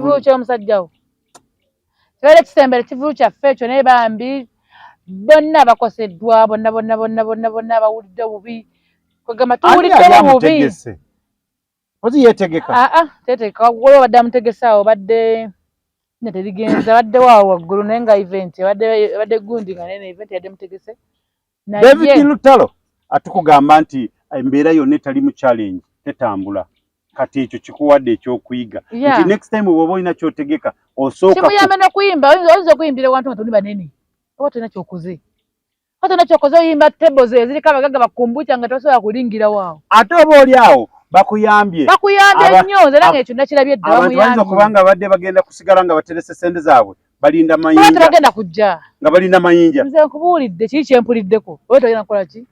Kivulu ky'omusajja wo kibeere kisembere kivulu kyaffe ekyo, naye bambi bonna abakoseddwa bonna bonna bonna bonna bonna abawulidde obubi, kwegamba tuwulidde obubi. Ozi yetegeka? Aa, ah, tetegeka. Waliwo badde amutegese awo, badde nga terigenza, badde waawo waggulu, naye nga event ebadde gundi nga nene event yadde mutegese. David Lutalo atukugamba nti embeera yonna etali mu challenge tetambula. Kati ekyo kikuwadde ekyokuyiga nti next time bw'oba olina kyotegeka osooka kimuyambe n'okuyimba. Oyinza okuyimbira wantu nga toli banene, oba tolina kyokoze, oba tolina kyokoze, oyimba tables eziriko abagagga bakumbuca nga tosobola kulingira waawo. Ate oba oli awo bakuyambye. Bakuyambye nnyo, nze nange ekyo nakirabye dda. Abantu bayinza okuba nga badde bagenda kusigala nga baterese sente zaabwe, balinda mayinja. Tebagenda kujja. Nga balinda mayinja. Nze nkubuulidde kiri kyempuliddeko, oba togenda kukola ki?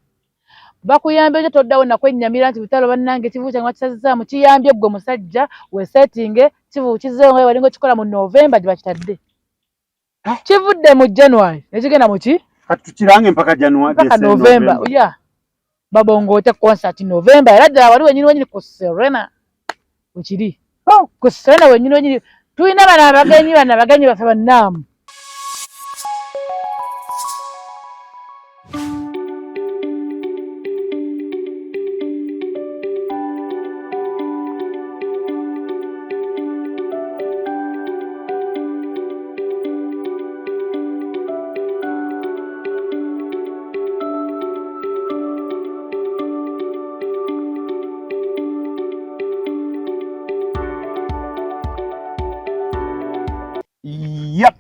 Bakuyambye nyo, toddawo nakwennyamira nti butalo bannange kivubu kyange bakisazizaamu. Kiyambye ggwe musajja wesetinge kivubu kizeewo nga walinga okikola mu November gye bakitadde. Kivudde mu January nekigenda muki? Kati tukirange mpaka January? Mpaka November ya babongoote concert November. Era ddala wali wenyini wenyini ku Serena wekiri, ku Serena wenyini wenyini. Tulina bano abagenyi, bano abagenyi baffe bannaamu. Yep,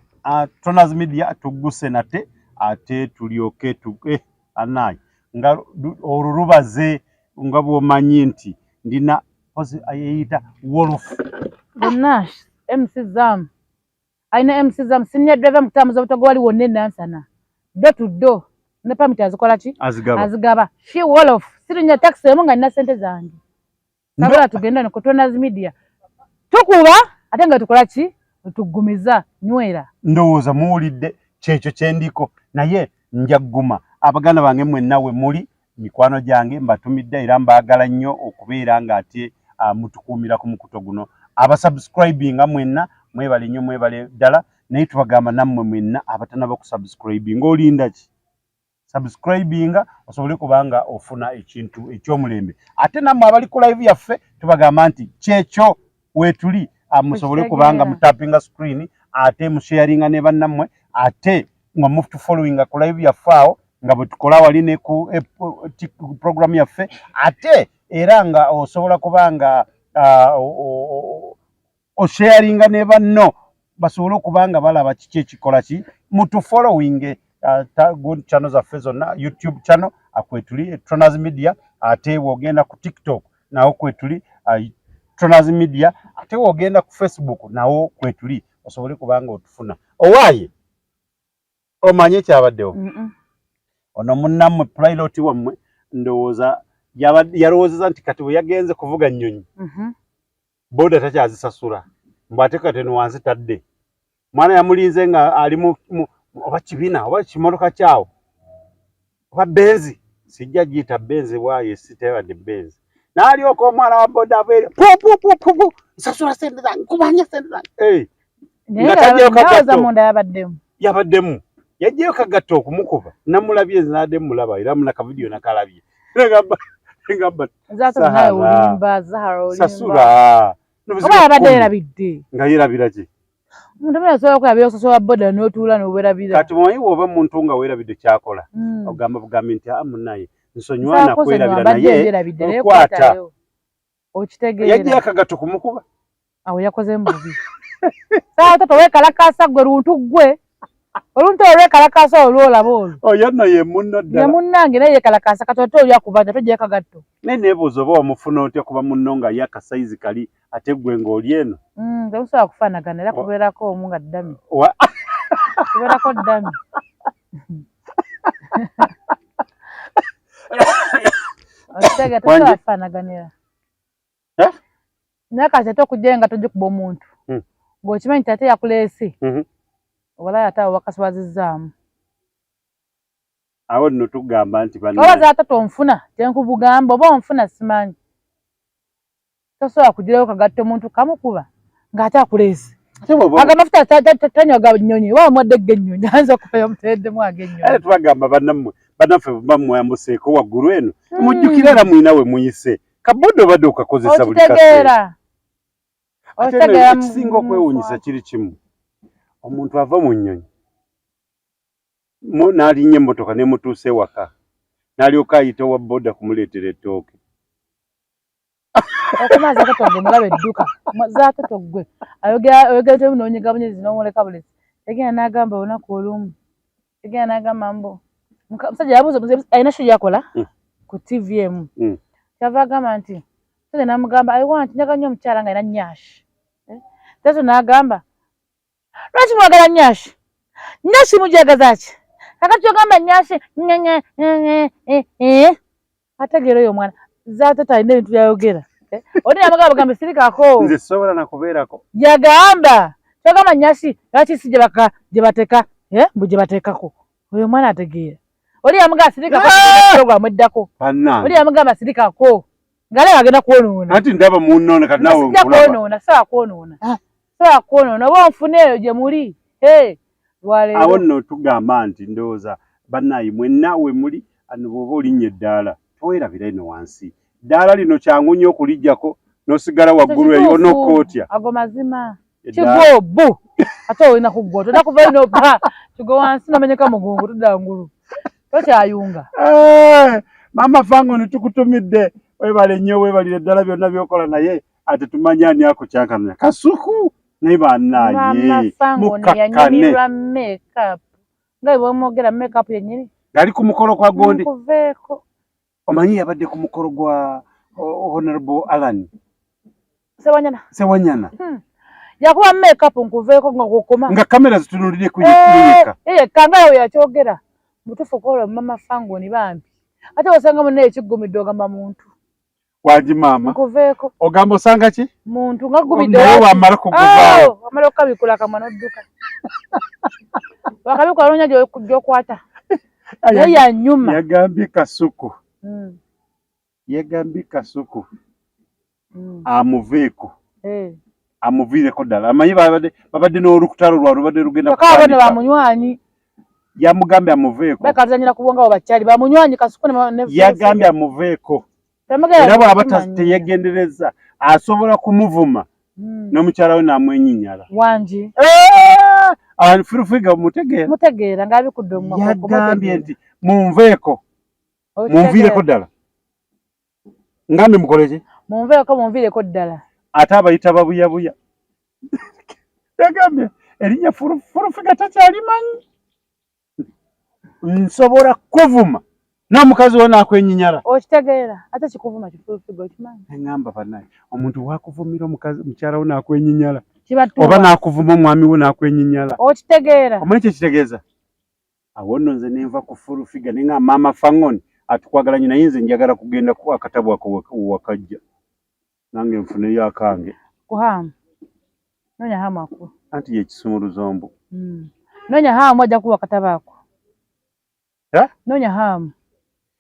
Tronas Media tugguse nate ate tulyoke tu anayi nga olwo lubaze nga bw'omanyi nti ndina eyita Wolf. Nash MC Zam alina MC Zam senior driver mukutambuza obutogo wali wonna enansana do to do ne permit azikola ki? Azigaba. Azigaba. She Wolf sirinya taxi emu nga nina sente zange. Sabula tugenda ne Tronas Media tukuba ate nga tukola ki? Tugumiza nywera. Ndowooza muwulidde kyekyo kyendiko, naye nja gguma abaganda bange mwenna we muli, mikwano gyange mbatumidde era mbaagala nnyo okubeera ng'ate mutukuumira ku mukuto guno. Abasubscribinga mwenna mwebale nnyo, mwebale ddala, naye tubagamba nammwe mwenna abatanaba kusubscribinga, olinda ki? Subscribinga osobole kubanga ofuna ekintu ekyomulembe. Ate nammwe abali ku live yaffe tubagamba nti kyekyo weetuli, musobole kubanga mutapinga screen ate musharinga ne bannammwe, ate nga mutufollowinga ku live yaffe awo nga bwe tukola wali ne ku program yaffe, ate era nga osobola kubanga osharinga ne banno basobole okuba nga balaba kiki ekikola ki. Mutufollowing good channel zaffe zonna, YouTube channel akwetuli Tronas Media, ate wogenda ku TikTok nawo kwetuli Tronas Media, ate wogenda ku Facebook nawo kwetuli, osobole kubanga otufuna. Owaaye omanye ekyabaddewo? Ono munnammwe pilot wammwe ndowooza yalowoozeza nti kati bwe yagenze kuvuga nnyonyi boda takyazisasula, mbw ate kati eno wansi tadde. Mwana yamulinze nga ali mu oba kibina oba kimotoka kyawo oba benzi, sijja giyita benzi bwayo sitebadde benzi, n'alyoka omwana wa boda abeere pupupupupu, nsasula sente zange, kubanja sente zange. Nga tagyeyo kagatto munda yabaddemu. Yabaddemu, yaggyeyo kagatto okumukuba. Namulabye nze, nadde mulaba era muna kavidiyo nakalabye, ngamba sasula. Oba yabadde yerabidde. Nga yerabira ki? Omuntu amala asobola okulabira ososola boda n'otuula n'owerabira. Kati omanyi woba muntu nga weerabidde kyakola, ogamba bugambi nti a munaye nsonyiwa nakwerabira, naye okwata. Okitegeera? Yaggyeyo akagatto kumukuba. Awo yakoze mububi. Saawa toto weekalakaasa ggwe luntu ggwe oluntu olwo lwekalakaasa olwo lwolaba olwo. Oyo nno ye munno ddala. Ye munnange naye yeekalakaasa, kati ate oli akubanja tojjayo kagatto. Naye neebuuza oba wamufuna otya kuba munno nga ye akasayizi kali ate ggwe ng'oli eno. Temusobola kufaanagana era kubeerako omu nga ddami. Kubeerako ddami. Okitegeera, temusobola kufaanaganira. Naye kati ate okujjayo nga togikuba omuntu ng'okimanyi nti ate yakuleese, obalayo ate awo wakaswazizzaamu. Awo nno tugamba nti oba zaata tonfuna kyenkubugamba oba onfuna simanyi, tosobola kugirayo kagatto omuntu kamukuba ng'ate akuleese. Agamafuta tanywa ga nnyonyi, wa mwadde g'ennyonyi, ayinza okuba yamuteereddemu ag'ennyonyi. Era tubagamba bannammwe, bannaffe bamwambuseeko waggulu eno, mujjukire era mulina we muyise. Kaboda obadde okakozesa buli kaseera. Okitegeera. Ekisinga okwewuunyisa kiri kimu, omuntu ava mu nnyonyi n'alinnya emmotoka n'emutuusa ewaka, n'alyoka ayita owa boda kumuleetera ettooke. Okuma Zaake mulabe edduka Zaake Toggwe ayogera temu n'onyiga bunyezi n'omuleka bulesi. Yagenda n'agamba olunaku olumu, yagenda n'agamba mbu musajja yabuuza, alina show gyakola ku TV emu, kyava agamba nti musajja n'amugamba, "I want, njagala nnyo omukyala nga alina nyash." Tato n'agamba, "Lwaki mwagala nyash? Nyash mugyagaza ki? Kakati ogamba nyash." Ategeera oyo omwana Zaate talina ebintu byayogera. Oli yamugamba bugambe sirikako. Nze sobola nakubeerako. Yagamba kyogamba nyash lwaki si gye bateka, mbu gye bateekako. Oyo omwana ategeera. Oli yamugamba sirikako, program eddako. Oli yamugamba sirikako ngale agenda kwonoona. Anti ndaba munnoona kati naawe nkulaba. Kwonoona, sawa kwonoona, sawa kwonoona oba onfune eyo gye muli. Awo nno tugamba nti ndowooza bannaayi mwenna we muli ano, bw'oba olinnya eddaala towerabira eno wansi. Ddaala lino kyangu nnyo okulijjako n'osigala waggulu eyo onokkootya. Ago mazima. Kigwo bu ate olina kuggwa tolina kuva ino ba kigwo wansi nomenyeka mugongo tudda ngulu tokyayunga. Maama Fango tukutumidde, webale nnyo, weebalire ddala byonna by'okola, naye ate tumanye ani akukyankalanya Kasuku naye bannaaye mukakkane. Makeup nga bwemwogera makeup yennyini. Ng'ali ku mukolo kwa gondi. Nkuveeko. Omanyi yabadde ku mukolo gwa Honorable Alan Sewanyana. Sewanyana. Yakuba makeup nkuveeko nga kukoma. Nga kamera zitunulire ku yekka. Yekka nga we yakyogera. Mutuufu kola Mama Fangoni bambi. Ate osanga munne ekiggumidde ogamba muntu. Wangi maama. Nkuveeko. Ogamba osanga ki? Muntu nga gumidde. Naye wamala kuguvaawo. Wamala okukabikula akamwa n'odduka. Wakabikula noonya gy'okwata. Naye yanyuma. Yagambye Kasuku. Yagambye Kasuku. Amuveeko. Amuviireko ddala. Amanyi babadde n'olukutalo lwa lubadde lugenda kutandika. Bamunywanyi. Yamugambye amuveeko. Bakazanyira ku bwongo bakyali bamunywanyi Kasuku ne Yagambye amuveeko. Era bw'aba teyegendereza asobola kumuvuma n'omukyala we n'amwenyinyala. Wangi. Furufiga mutegeera. Mutegeera ng'abikudde omumwa. Yagambye nti munveeko. Munviireko ddala. Ngambye mukole ki? Munveeko, munviireko ddala. Ate abayita babuyabuya. Yagambye erinnya Furufiga takyalimanyi. Nsobola kuvuma n'omukazi wo n'akwenyinyala. Okitegeera ate kikuvuma kifurufiga okimanyi. Eŋŋamba bannaye omuntu wakuvumira omukazi mukyala wo n'akwenyinyala oba n'akuvuma omwami wo n'akwenyinyala. Okitegeera. Omanyi kye kitegeeza? Awo nno nze nenva ku Furufiga ne ŋŋamba Maama Fangoni atukwagala nnyo naye nze njagala kugenda ku akatabo ako wakajja nange nfuneyo akange. Ku Hamu. Noonya Hamu akuwa. Anti ye kisumuluzo mbu. Noonya Hamu ajja kuwa akatabo ako. Noonya Hamu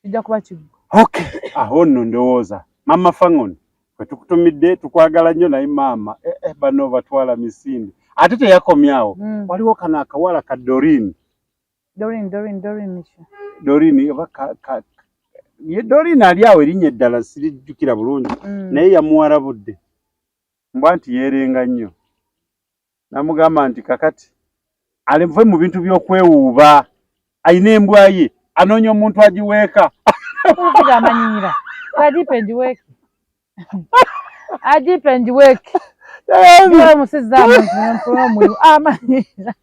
kijja kuba kiggwa. Okay. Awo nno ndowooza Maama Fangoni kwe tukutumidde tukwagala nnyo naye maama bano batwala misinde ate teyakomyawo. Waliwo kano akawala ka Doreen. Doreen, Doreen, Doreen. Doreen oba ka ye Doreen ali awo erinnya eddala sirijjukira bulungi naye yamuwarabudde mbwa nti yeerenga nnyo namugamba nti kakati alenve mu bintu by'okwewuuba alina embwa ye anoonya omuntu agiweeka. Amanyiira agipe ngiweeke agipe ngiweeke amanyiira.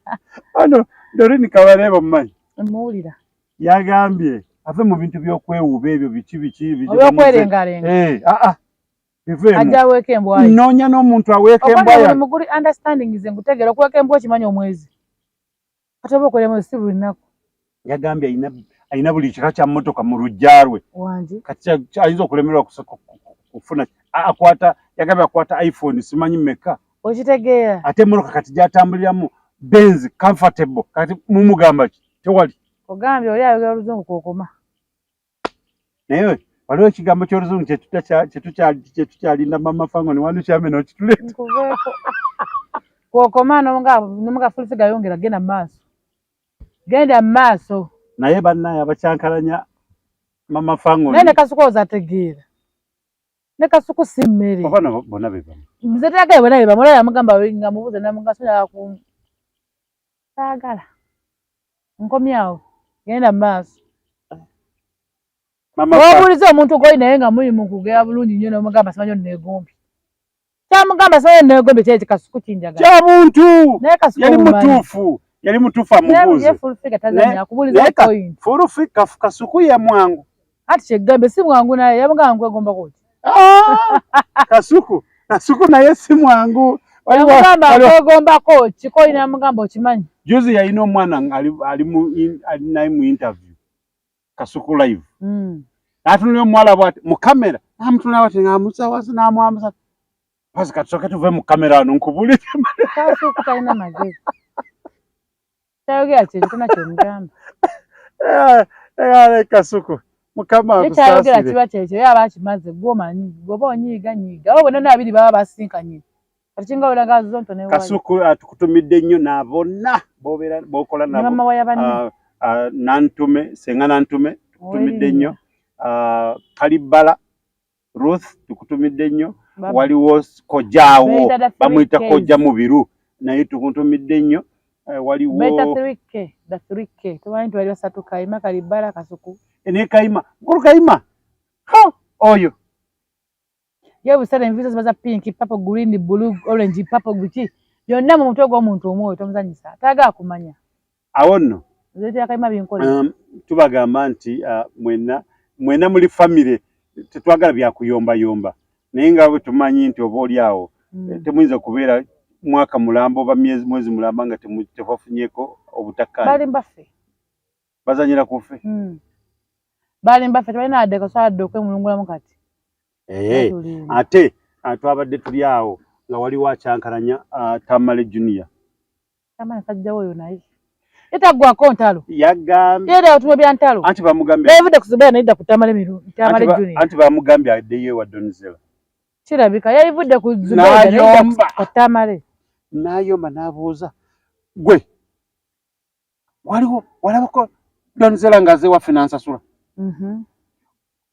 Ano Doreen Kabareeba mumanyi? Muwulira. Yagambye ave mu bintu by'okwewuuba ebyo biki biki ebyokwerengarenga. Biveemu. Ajja aweeka embwa ye. Nnoonya n'omuntu aweeka embwa yange. Muguli understanding nze nkutegeera okuweeka embwa okimanyi omwezi. Ate oba okolera mwezi si buli lunaku. Yagambye alina buli kika kya mmotoka mu luggya lwe. Wangi. Kati ayinza okulemererwa kufuna akwata yagambye akwata iPhone simanyi mmeka. Okitegeera. Ate emmotoka kati gy'atambuliramu Benz comfortable kati mumugamba ki tewali. Ogambye oli ayogera oluzungu kw'okoma. Naye waliwo ekigambo ky'oluzungu kye tukyalinda Mama Fangoni wano kyame n'okituleeta. Nkuveeko. Kwokoma nomuga Full Figure yongera genda maaso. Genda maaso. Naye bannaye abakyankalanya Mama Fangoni. Naye ne Kasuku ozategeera. Ne Kasuku si mmere. Oba nabo bonna be bamu. Nze teyagala bonna be bamu. Olaba yamugamba nga mubuuza namugamba sobola ku saagala. Nkomyawo. Genda maaso. Obuuliza omuntu gw'oli naye nga muli mu kugera bulungi nnyo n'omugamba simanyi onneegombye. Kyamugamba simanyi onneegombye kyeki Kasuku kinjagala. Kya buntu. Naye Kasuku yali mutuufu. Yali mutuufu amubuuze. Naye Full Figure tazannya akubuuliza point. Full Figure Kasuku ye mwangu. Ati kyegambe si mwangu naye yamugamba nkwegombako ki? Ah! Kasuku Kasuku naye si mwangu. Yamugamba nkwegombako ki? Ko yamugamba okimanyi. Juzi yalina omwana ali mu ali naye mu interview. Kasuku live. Atunulira omuwala bw'ati mu kamera, n'amutunula bw'ati ng'amussa wansi n'amwambusa. Mpazi katusooke tuve mu kamera wano nkubulire. Kasuku talina magezi. Kyayogera kye tolina ky'omugamba. Eh, eh, Kasuku Mukama akusaasire. Kyayogera kiba kyekyo ye aba akimaze gwe omanyi gwe oba onyiiga nyiiga abo bonna abiri baba basinkanye. Kati kinga olaga zonto ne Kasuku atukutumidde nnyo na bonna bobeera bokola nabo. Mama wa yabanne. Nantume senga Nantume tukutumidde nnyo. Kalibbala Ruth tukutumidde nnyo. Waliwo kojaawo bamuyita kojja Mubiru naye tukutumidde nnyo. Waliwo Beta 3K the 3K tumanyi nti wali basatu Kayima Kalibbala Kasuku. Ne Kayima mukulu Kayima ha oyo ye busale enviiri ziba za pink purple green blue orange purple biki byonna mu mutwe gw'omuntu omu oyo tomuzanyisa tayagala kumanya. Awo nno tubagamba nti mwenna mwenna muli famire tetwagala bya kuyombayomba naye nga bwe tumanyi nti oba oli awo temuyinza kubeera mwaka mulamba oba mwezi mulamba nga tebafunyeeko obutakkaanya. Bali mbaffe. Bazanyira ku ffe. Bali mbaffe tebalina wadde kasobola okwemulungulamu kati. Ate twabadde tuli awo nga waliwo akyankalanya Tamale Junior. Tamale sajja oyo naye. Yetaggwako ntalo. Yagambye. Yera otumwe bya ntalo. Anti bamugambye. Yavudde ku Zubeera nayidda ku Tamale miru. Tamale Junior. Anti bamugambye addeyo ewa Donzella. Kirabika yayivudde ku Zubeera nayidda ku Tamale. N'ayomba n'abuuza gwe waliwo walabako Donzella ng'aze waffe n'ansasula.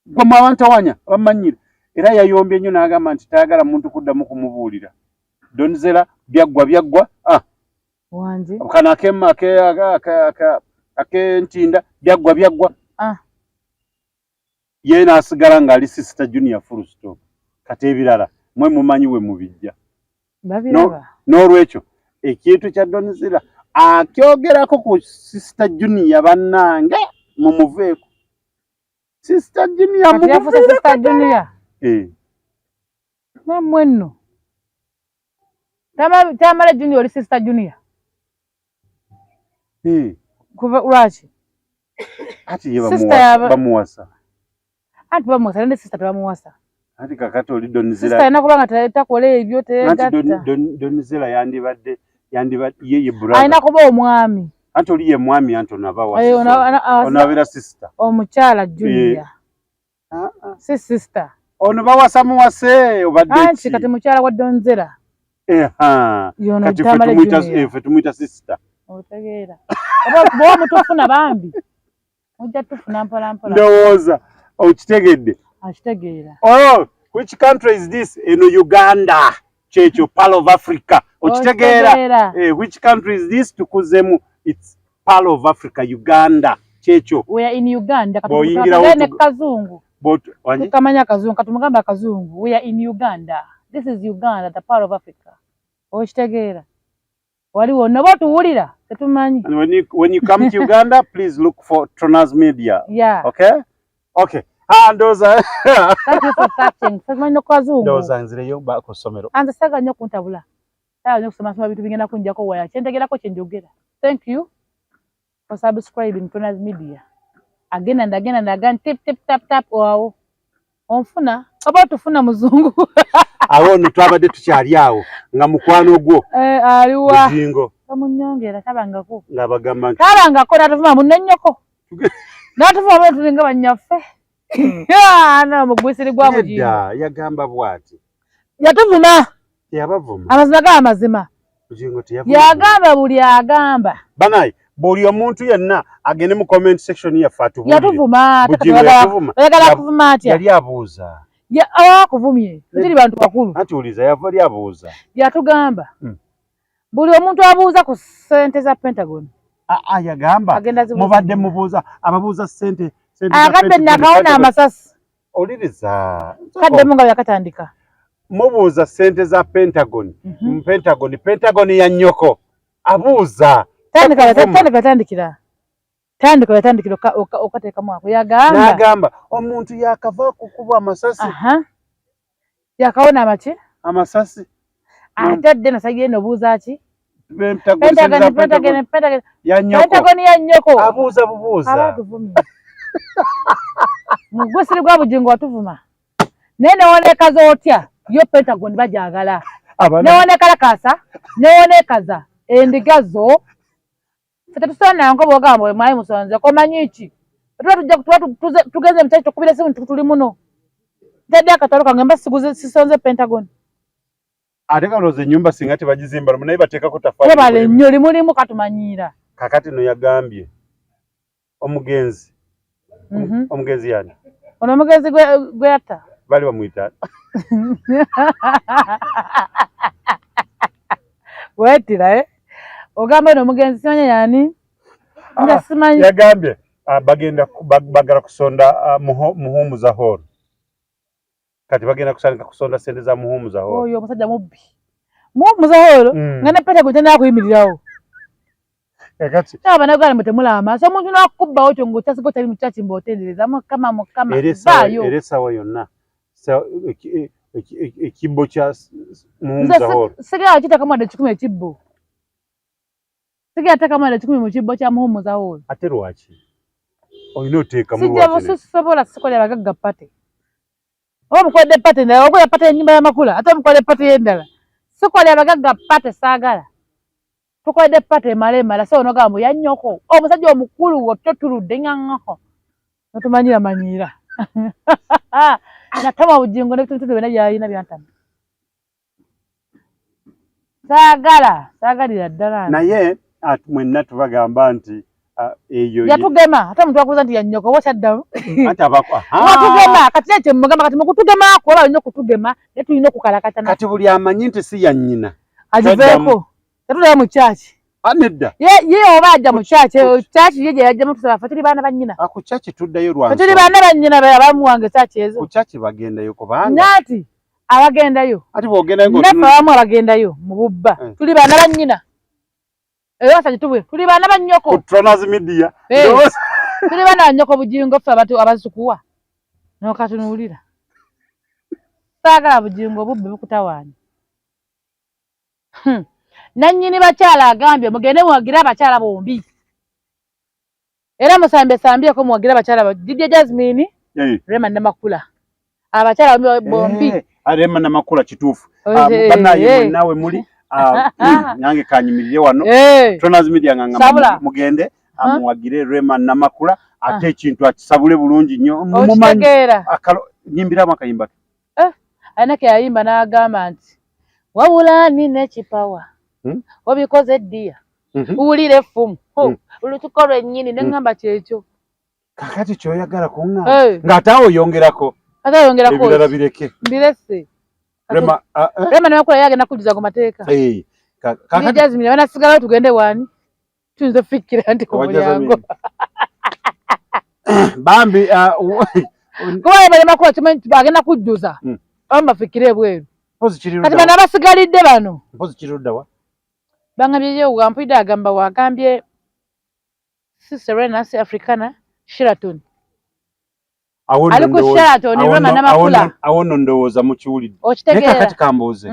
Gwe mwe abantawanya abamanyira era yayombye nnyo n'agamba nti tayagala muntu kuddamu kumubuulira. Donzella byaggwa byaggwa ah. Wangi. Kano ak'entinda byaggwa byaggwa. Ah. Ye n'asigala ng'ali Sister Junior full stop. Kati ebirala mwe mumanyi we mubijja. Babiraba. N'olwekyo ekintu kya Donzella akyogerako ku Sister Junior bannange mumuveeko. Sister Junior mumuveeko. Sister Junior. Eh. Nammwe nno. Tamale Junior oli Sister Junior. Eh. Kuva lwaki? Ati ye bamuwasa. Anti bamuwasa ne sister tebamuwasa. Anti kakati oli Donzella. Sister alina kuba nga takola ebyo teyegatta. Anti Donzella yandibadde yandibadde ye brother. Alina kuba omwami. Anti oli ye mwami anti onaba wa sister. Onabeera sister. Omukyala Junior. Si sister. Ono bawasa muwase obadde ki? Anti kati mukyala wa Donzella. Kati ffe tumuyita sister. Otegeera. Oba bw'oba mutufuna bambi. Mujja tufuna mpola mpola. Ndowooza okitegedde. Akitegeera. Oh, which country is this? Eno Uganda. Kyekyo Pearl of Africa. Okitegeera. Which country is this? Tukuzemu. It's Pearl of Africa, Uganda. Kyekyo. We are in Uganda. Kati kazungu. Tukamanya kazungu. Katumugamba kazungu. We are in Uganda. This is Uganda, the Pearl of Africa. Okitegeera. Waliwo nabo tuwulira tetumanyi. And when you come to Uganda, please look for Tronas Media. Yeah. Okay? Okay. Ah, ndoza. Thank you for searching. Tetumanyi no kazungu. Ndoza nzireyo ba ku ssomero. Anze saga nnyo kuntabula. Saga nnyo kusoma soma bintu bigenda kunjako waya. Kyentegerako kye njogera. Thank you for subscribing Tronas Media. Again and again and again. Tip tip tap tap wawo. Onfuna oba tufuna muzungu. Awo nno twabadde tukyali awo nga mukwano gwo. Aliwa. Bujingo. Bamunyongera tabangako. Ng'abagamba nti. Tabangako n'atuvuma munennyoko. N'atuvuma munne tulinga bannyaffe. No mugwisiri gwa Bujingo. Nedda yagamba bw'ati. Yatuvuma. Yabavuma. Amazima ga amazima. Yagamba buli agamba banaye buli omuntu yenna agende mu comment section yaffe atubuulire. Yatuvuma, oyagala kuvuma atya? Yali abuuza. Akuvumye, tuli bantu bakulu. Anti uliza yali abuuza. Yatugamba. Buli omuntu abuuza ku ssente za Pentagon. Yagamba mubadde mubuuza ababuuza ssente akadde nakawona amasasi. Oliriza. Kadde munga yakatandika. Mubuuza ssente za Pentagon. Pentagon, Pentagon ya nnyoko. Abuuza. Tandika yatandikira okateekamu ako. Yagamba. N'agamba omuntu yakava kukuba amasasi. Yakawona amaki? Amasasi. Ate dde nasajja eno obuuza ki? Pentagon, Pentagon ya nnyoko. Pentagon ya nnyoko. Abuuza bubuuza. Abatuvumye. Mugusiri gwa Bugingo watuvuma. Naye newoneekaza otya? Yo Pentagon bagyagala. Newoneekalakaasa, newoneekaza endiga zo. Ffe tetusaana nko bw'ogamba mwayi musonze komanyi ki? Tuba tujja tugenze mu kyaki tukubira essimu tuli muno. Ntadde akatalo kange mba siguze sisonze Pentagon. Ate kalowooza ennyumba singa tebagizimba lumu naye bateekako taffaali. Webale nnyo limulimu katumanyiira. Kakati no yagambye omugenzi. Omugenzi yani? Ono omugenzi gwe yatta. Bali bamuyita. Wettira eh? Ogamba ono omugenzi simanya yani? Nja simanyi. Yagambye bagenda bagala kusonda Muhumuza Hall. Kati bagenda kusandika kusonda ssente za Muhumuza Hall. Oyo omusajja mubbi. Muhumuza Hall nga ne Pentagon tannaba kuyimirirawo. Kakati abannayuganda mwe temulaba maaso omuntu n'akukubbawo kyo ng'okyasiga okyali mu kyaki mbw'otendereza Mukama Mukama vaayo. Era essaawa yonna ekibbo kya Muhumuza Hall. Sigala kiteekamu wadde 1,000 ekibbo. Sigala teekamu wadde 1,000 mu kibbo kya Muhumuza Hall. Ate lwaki? Olina oteekamu lwaki? Sisobola sikolera bagagga party. Oba mukoledde party endala, okola party y'ennyumba y'amakula, ate mukoledde party y'endala. Sikolera bagagga party saagala. Tukoledde party emala emala, so onogamba ya nnyoko. Omusajja omukulu ototuludde ŋŋaŋŋako. Notumanyira manyiira. Natama Bugingo n'ebitundutundu byonna by'alina byantama. Saagala, saagalira ddala. Naye mwenna tubagamba nti eyo yatugema ate omuntu akubuuza nti ya nnyoko oba kyaddamu. Anti abako watugema kati ekyo mugamba kati mukutugema oba olina okutugema naye tulina okukalakata. Kati buli amanyi nti si ya nnyina agiveeko tetulayo mu kyaki. Nedda. Ye oba ajja mu kyaki, kyaki ye gye yajjamu tusaba ffe tuli baana ba nnyina. Ku kyaki tuddayo lwa tuli baana ba nnyina abamuwanga ekyaki ezo. Ku kyaki bagendayo kubanga nati abagendayo. Ati bw'ogendayo naffe abamu abagendayo mu bubba tuli baana ba nnyina. Era basajja tubwe tuli baana ba nnyoko. Ku Tronas Media. Tuli baana ba nnyoko Bugingo ffe abantu abazukuwa. N'okatunuulira. Saagala Bugingo obubbi bukutawaanya. Nannyini bakyala agambye mugende muwagire abakyala bombi. Era musambe sambyeko muwagire abakyala Didya Jasmine, Rema Namakula. Abakyala bombi. Rema Namakula kituufu. Bannaye mwenna muli nange kanyimirire wano. Tronas Media nga mugende amuwagire Rema Namakula ate ekintu akisabule bulungi nnyo. Mumanyi nyimbiramu akayimba ke. Alina ke yayimba n'agamba nti wabula nina ekipawa obikoze ddiya wulira effumu olutuko lwennyini ne ŋŋamba kyekyo. Kakati ky'oyagala kuŋŋamba ng'ate awo oyongerako. Ate oyongerako ebirala bireke. Mbirese. Rema Rema Namakula yeye agenda kujjuza ku mateeka. Kakati Jasmine banasigalawo tugende wani? Tuyinza ofikira nti ku mulyango. Bambi kuba Rema Namakula kimanyi agenda kujjuza. Abamu bafikire ebweru. Kati bano abasigalidde bano. Mpozi kiri ludda wa? Bangambye ye wampulidde agamba wagambye si Serena si Africana Sheraton. Ali ku Sheraton Rema Namakula. Awo nno ndowooza mukiwulidde. Okitegeera. Naye kakati kambuuze.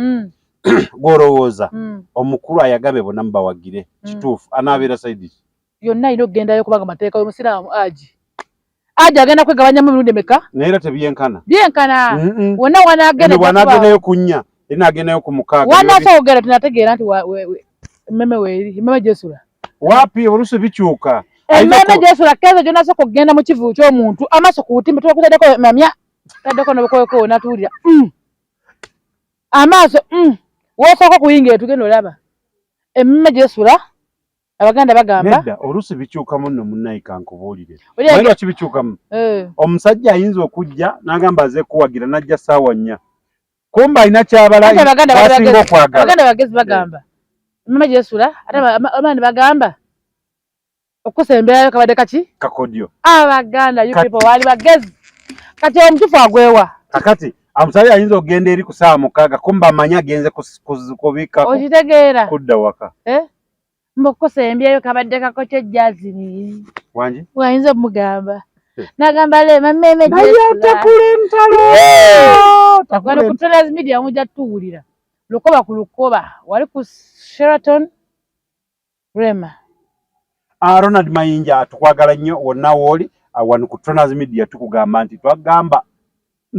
Gw'olowooza omukulu ayagabe bonna mubawagire kituufu anaabeera sayidi ki? Yonna alina okugendayo kubanga amateeka y'omusiraamu aji. Aji agenda kwegabanyamu emirundi emeka? Naye era tebyenkana. Byenkana. Wonna wanaagenda. Bw'anaagendayo ku 4, era n'agendayo ku 6. Wanaasobola okugenda tunategeera nti emmeme weeri, emmeme gyesula. Wapi oluusi bikyuka. Emmeme gyesula kezo gy'onaasooka okugenda mu kivu ky'omuntu amaaso ku butimba tuba kutaddeko mamya taddeko n'obukookolo n'atuwulira. Amaaso w'osooka okuyingira tugenda olaba. Emmeme gyesula abaganda bagamba nedda oluusi bikyukamu nno munnaye kankubuulire naye lwaki bikyukamu eh. Omusajja ayinza okujja n'agamba aze kuwagira n'ajja ssaawa 4 kumba alina kyabala asinga okwagala. Abaganda bagezi bagamba emmeme gyesula ate abaana bagamba okusemberayo kabadde kaki kakodyo. Abaganda you people wali bagezi kati omutufu agwewa. Kakati omusajja ayinza okugenda eri ku ssaawa 6 kumba amanyi agenze kubikako okitegeera kudda waka eh? Mbukusembyeyo kabadde kakokyo jazini wangi wayinza omugamba eh. Nagamba lema meme naye otakula entalo wano ku Trainers Media mujja tuwulira lukoba ku lukoba wali ku Sheraton Rema. Ronald Mayinja tukwagala nnyo wonna wooli wano ku Trainers Media tukugamba nti twagamba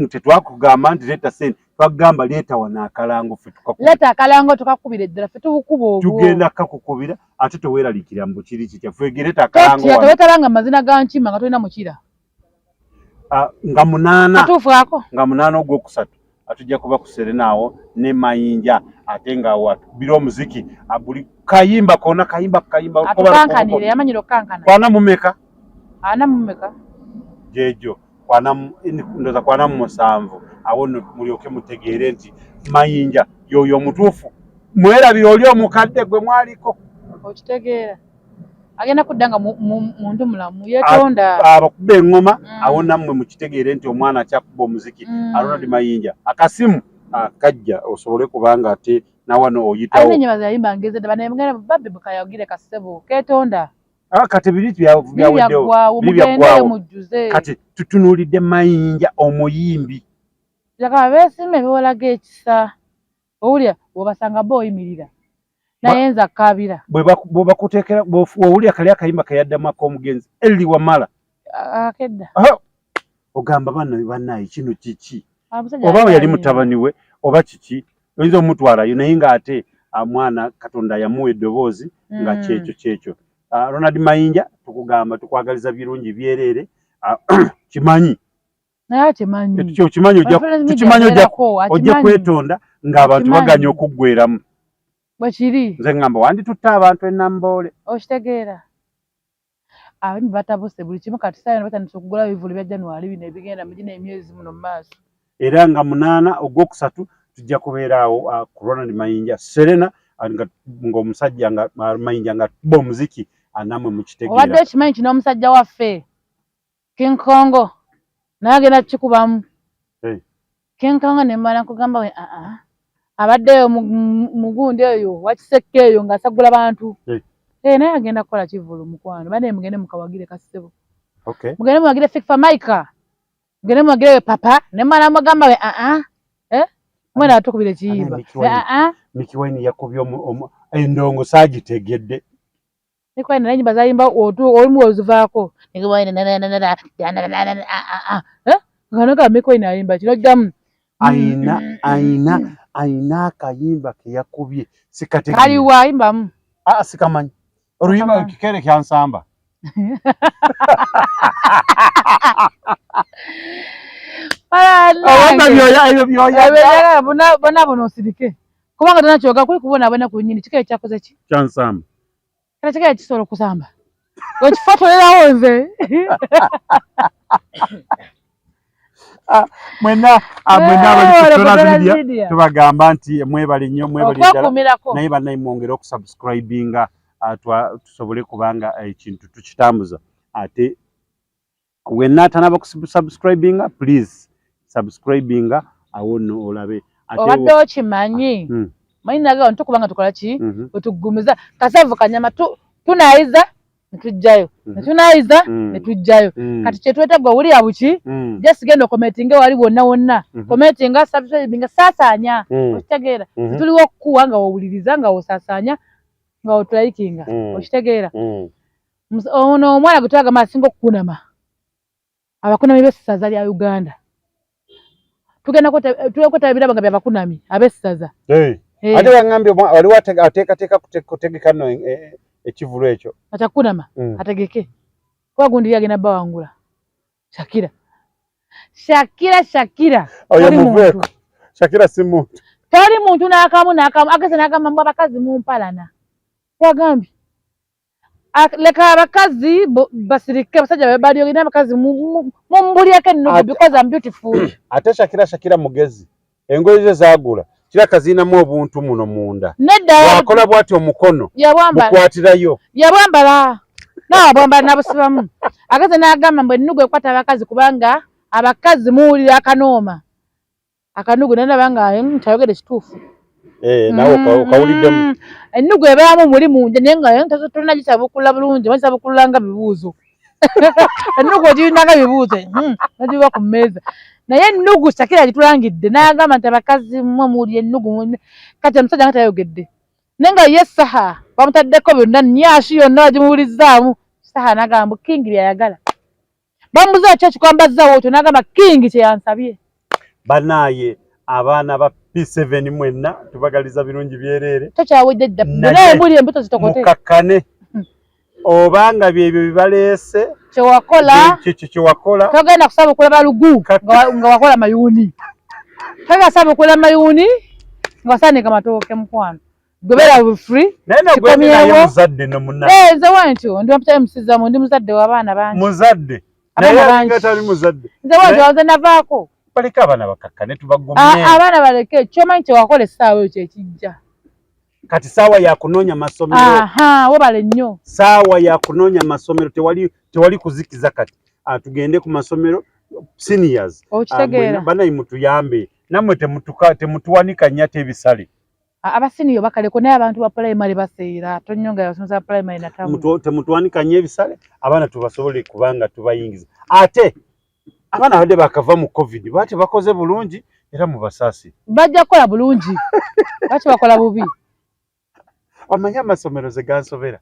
tetwakugamba nti leeta sente twagamba leeta wano akalango ffe leeta akalango tukakubira eddala ffe tubukuba obwo tugenda kakukubira ate teweeraliikirira mbu kiri kitya ffe leeta akalango wano teweetalanga mazina ga nkima nga tolina mukira nga 8 katuufu ako nga 8 ogwokusatu atujja kuba ku Serena awo ne Mayinja ate nga watukubira omuziki buli kayimba kona kayimba kayimba atukankanire yamanyira okukankana kwana mumeka ana mumeka jejo kwana ndoza kwana 7 awo mulyoke mutegeere nti Mayinja yoyo omutuufu mwerabira oli omukadde gwe mwaliko okitegeera agenda kudda nga muntu mulamu yeetonda abakuba engoma awo nammwe mukitegeere nti omwana akyakuba omuziki Ronald Mayinja akasimu kajja osobole kubanga ate nawano oyitawo alina ennyama zeyayimba ngeze dda bannayuganda babbi bukayagire kasebo keetonda kati biri byaweddeo biri mujjuze kati tutunuulidde Mayinja omuyimbi yakaba beesiima ebiwalaga ekisa owulira bw'obasanga bo oyimirira naye nze akkaabira bwebakuteekera owulira kali akayimba keyaddamu ak'omugenzi Elly Wamala akedda ogamba bannaye kino kiki oba yali mutabani we oba kiki oyinza omutwalayo naye ng'ate mwana Katonda yamuwa eddoboozi nga kyekyo kyekyo. Ronald Mayinja tukugamba tukwagaliza birungi byereere kimanyi naye akimanyi tukimanyi ojja kwetonda ng'abantu baganya okuggweramu bwekiri nze ngamba wanditutte abantu enamboole okitegeera abamu batabuse buli kimu kati saa yona batandise okugula ebivvulu bya January bino ebigenda mu gino emyezi muno mu maaso era nga 8 ogwokusatu tujja kubeera awo ku Ronald Mayinja Serena ng'omusajja nga Mayinja nga tuba omuziki namwe mukitegeera obadde okimanyi kino omusajja waffe King Kongo naye agenda kukikubamu King Kongo ne mmala nkugamba we abaddeyo mugundi eyo wakisekka eyo ng'asagula bantu naye agenda kukola kivvulu mukwano bane mugende mukawagire kasebo mugende muwagire Fik Fameica mugende muwagire we papa ne mmala mugamba we mwana atukubira ekiyimba Mikie Wine yakubye endongo saagitegedde Mikie Wine naye ennyimba zayimba olumu ozivaako nga Mikie Wine ayimba kino ddamu ayina akayimba ke yakubye sikategeera kaliwa ayimbamu sikamanyi oluyimba kikere kyansamba bona bona osirike kubanga tona kuli kubonaabona kunnyini kikere kyakoze ki kyansamba kale kikere kisobola okusamba okifotolerawo nze mwenna abali ku Trainers Media tubagamba nti mwebale nnyo mwebale ddala naye bannaye mwongere okusubscribinga tusobole kubanga ekintu tukitambuza ate wenna atanaba kusubscribinga please subscribinga awo nno olabe obadde okimanyi manyi nagawa ntukubanga tukola ki otugumiza kasavu kanyama tunaayiza netujjayo netunaayiza netujjayo kati kyetwetagwa owulira buki just genda okomentinge wali wonna wonna commentinga subscribinga saasaanya okitegeera tuliwo okukuwa nga wowuliriza nga wosaasaanya nga wotulayikinga okitegeera ono omwana gwe twagamba asinga okukunama abakunami b'essaza lya Uganda tugenda kwetaba ebirabo nga byabakunami ab'essaza ate wangambye waliwo ateekateeka kutegeka nno ekivvulu ekyo akyakunama ategeke kuba gundi yagenda bawangula Shakira Shakira Shakira oyo muveeko Shakira si muntu toli muntu n'akamu n'akamu ageze n'agamba mbu abakazi mumpalana. Wagambye leka abakazi basirike, abasajja balyoge, n'abakazi mumbulyeko ennugu because I'm beautiful. Ate Shakira, Shakira mugezi, engoye ze zaagula kiraka zirinamu obuntu muno munda. Nedda. Wakola bwati omukono bukwatirayo. Yabwambala, nawe abwambala nabusibamu. Ageze n'agamba mbu ennugu ekwata abakazi kubanga abakazi muwulira akanooma akanugu, naye ndaba nga kyayogedde kituufu. Eh, nawe okawuliddemu. Ennugu ebaamu muli munda, naye nga tolina gisabukulula bulungi, bagisabukulula nga bibuuzo. Ennugu ogirina nga bibuuzo, nogiwa ku mmeeza. Naye ennugu Shakira gitulangidde n'agamba nti abakazi mmwe muwulira ennugu. Kati omusajja nga tayogedde, naye nga ye Saha bamutaddeko byonna, nyashi yonna bagimuwulizzaamu. Saha n'agamba mbu King byayagala. Bamubuuza ki ekikwambazzawo otyo, n'agamba King kyeyansabye. Banaaye abaana ba P7 mwenna tubagaliza birungi byereere. Tokyawedde dda, naye muli embuto zitokote. Mukakkane obanga byebyo bibaleese. Kyewakola. Kyewakola. Togenda kusabukula balugu nga wakola mayuuni, togenda kusabukula mayuuni nga wasaanika matooke. Mukwano gwe beera free. Naye nagwe muzadde no munna. Eh, nze wentyo ndi wampita musizamu, ndi muzadde w'abaana bangi. Muzadde, naye alinga tali muzadde. Nze wentyo, nze navaako. Baleke abaana bakakkane, tubagumye. Abaana baleke. Kyomanyi kyewakola essaawa eyo kyekijja. Kati saawa ya kunoonya masomero. Webale nnyo. Saawa ya kunoonya masomero, tewali tewali kuzikiza. Kati tugende ku masomero, seniors. Okitegeera. Banayi mutuyambe nammwe, temutuwanika nnyo ate ebisale. Abasiniyo bakaleko, naye abantu ba primary baseera tonyonga abasomesa ba primary natamu. Temutuwanika nnyo ebisale, abaana tubasobole kubanga tubayingiza. Ate abaana abadde bakava mu COVID baate bakoze bulungi, era mubasaasire. Bajja kukola bulungi, lwaki bakola bubi? Omanyi amasomero ze gansobera,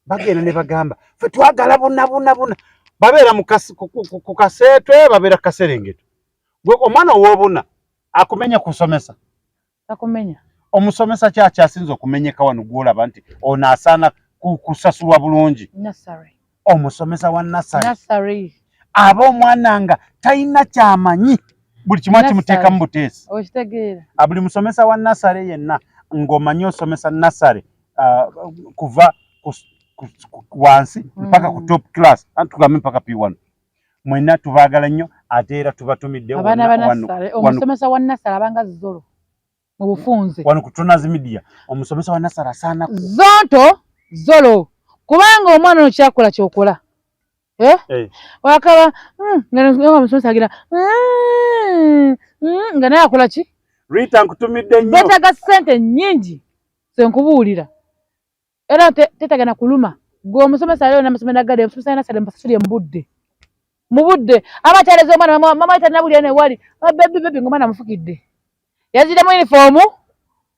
bagenda ne bagamba ffe twagala buna buna buna, babeera ku kaseetwe, babeera ku kaserengeto. Gwe omwana ow'obuna akumenya kusomesa? Takumenya. Omusomesa kyakyasinza okumenyeka wano gwolaba nti ono asaana kusasulwa bulungi? Nursery. Omusomesa wa nursery. Nursery. Aba omwana nga talina kyamanyi, buli kimu akimuteekamu buteesi. Okitegeera. Buli musomesa wa nursery yenna ng'omanyi osomesa nursery kuva wansi mpaka ku top class, tugambe mpaka P1, mwenna tubaagala nnyo, ate era tubatumidde. Abaana ba nursery, omusomesa wa nursery abanga zolo mu bufunze. Wano ku Tronas Media, omusomesa wa nursery asaana zonto zolo, kubanga omwana ono kyakola kyokola, eh? Hey. Wakaba nga omusomesa agira nga naye akola ki? Rita, nkutumidde nnyo. Beetaaga ssente nnyingi, senkubuulira, era tetagenda kuluma gwe omusomesa. Aliyo n'amasomero agali, omusomesa nursery musasulye mu budde, mu budde. Aba akyaleza omwana, mama talina newali baby baby, ng'omwana amufukidde, yazira mu uniform,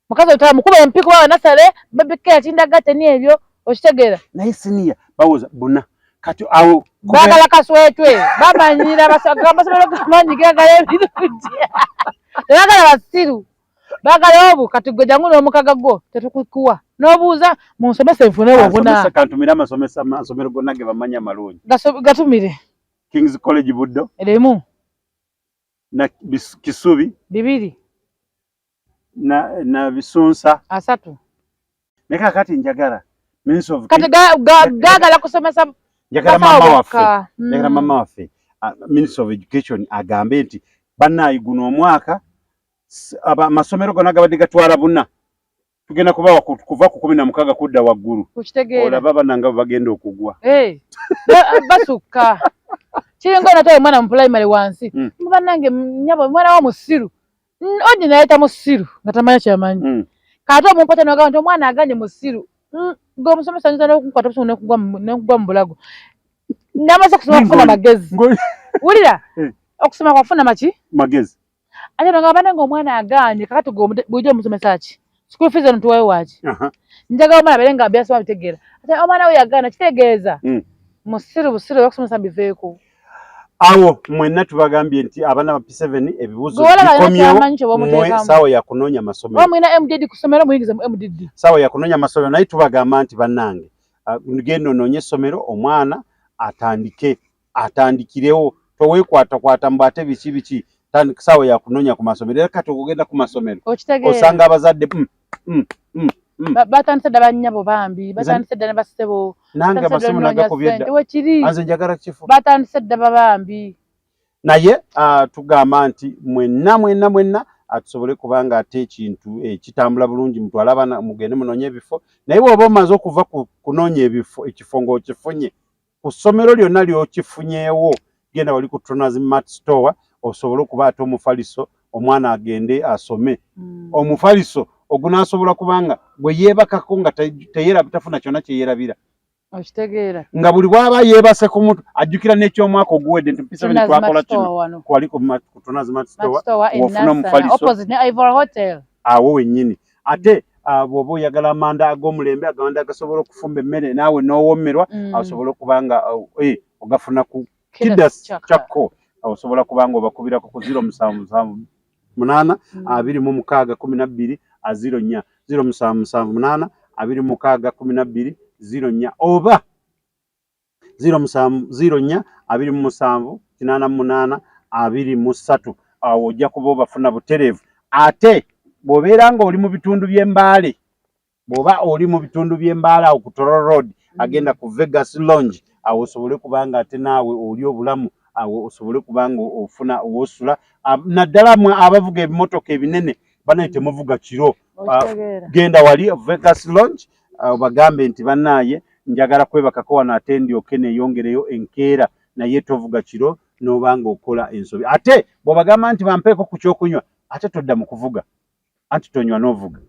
mukazi otala mukuba empi kuba nursery baby care kindergarten ebyo, okitegeera? Naye siniya bawoza buna kati awo. Baagala kaswetwe, bamanyira amasomero gamanyi gagala ebirungi, tebagala basiru, baagala obu. Kati gwe jangu n'omukaga gwo tetukukuwa n'obuuza munsomese nfune wobuna. Kantumire amasomesa, amasomero gonna ge bamanyi amalungi. Gatumire. Kings College Buddo. Erimu. Na Kisubi. 2. Na Bisunsa. 3. Naye kakati njagala Ministry of Kati gaagala kusomesa. Njagala mama waffe, njagala mama waffe Ministry of Education agambe nti bannaayi guno omwaka amasomero gonna gabadde gatwala buna, tugenda kubawa kuva ku 16 kudda waggulu. Olaba abaana nga bwe bagenda okugwa. Basukka kiringa onatwala omwana mu primary wansi, bannange nyabo omwana wa musiru ogi nayeta musiru nga tamanyi kyamanyi. Kate omumpata nogamba nti omwana aganye musiru, gwe omusomesa ayinza n'okunkwata obusungu nekugwa mu bulago. Namaze kusoma kufuna magezi, wulira. Okusoma kwafuna maki? Magezi. Ate nogamba banange omwana aganye, kakati gwe bulijjo omusomesa ki? School fees eno tuwayo waaki? Njagala omwana abeere nga byasoma bitegeera, ate omwana we yagaana kitegeeza musiru busiru, okusomesa biveeko. Awo mwenna tubagambye nti abaana ba P7 ebibuuzo bikomyewo, mwe saawa yakunoonya masomero. Mulina MDD ku ssomero, muyingize mu MDD. Saawa yakunoonya masomero, naye tubagamba nti bannange, genda onoonye essomero omwana atandike, atandikirewo, toweekwatakwata mbu ate biki biki. Saawa yakunoonya ku masomero, era kati okugenda ku masomero osanga abazadde. Batandise dda bannyabo bambi, batandise dda ne bassebo. Nange amasimu nagakubye dda. Wekiri. Nze njagala kifo. Batandise dda babambi. Naye tugamba nti mwenna mwenna mwenna atusobole kubanga ate ekintu ekitambula bulungi, mutwale abaana mugende munoonye ebifo. Naye bw'oba omaze okuva ku kunoonya ebifo, ekifo ng'okifunye ku ssomero lyonna ly'okifunyeewo, genda wali ku Tronas Mart Store osobole okuba ate omufaliso omwana agende asome. Omufaliso ogunaasobola kubanga bwe yeebakako nga tafuna kyonna kye yeerabira. Okitegeera. Nga buli bw'aba yeebase ku muntu ajjukira n'ekyomwaka oguwedde nti P7 twakola kino kwali ku Tronas Mart Store w'ofuna omufaliso opposite ne Ivory Hotel awo wennyini. Ate bw'oba oyagala amanda ag'omulembe, amanda agasobola okufumba emmere naawe n'owoomerwa, asobola okuba nga ogafuna ku Kidas Chako. Osobola kuba nga obakubirako ku 0778 26 12 04, 0778 26 12 04 oba 0704 27 88 23. Awo ojja kuba obafuna butereevu. Ate bw'obeera ng'oli mu bitundu by'Embaale, bw'oba oli mu bitundu by'Embaale awo ku Tororo Road agenda ku Vegas Lounge, awo osobole kubanga ate naawe oli obulamu, awo osobole kubanga ofuna owosula, naddala mwe abavuga ebimotoka ebinene banaye temuvuga kiro. Genda wali Vegas Lounge obagambe nti bannaaye njagala kwebakako wano ate ndyoke neeyongereyo enkeera, naye tovuga kiro n'obanga okola ensobi. Ate bw'obagamba nti bampeeko ku kyokunywa, ate todda mu kuvuga, anti tonywa n'ovuga.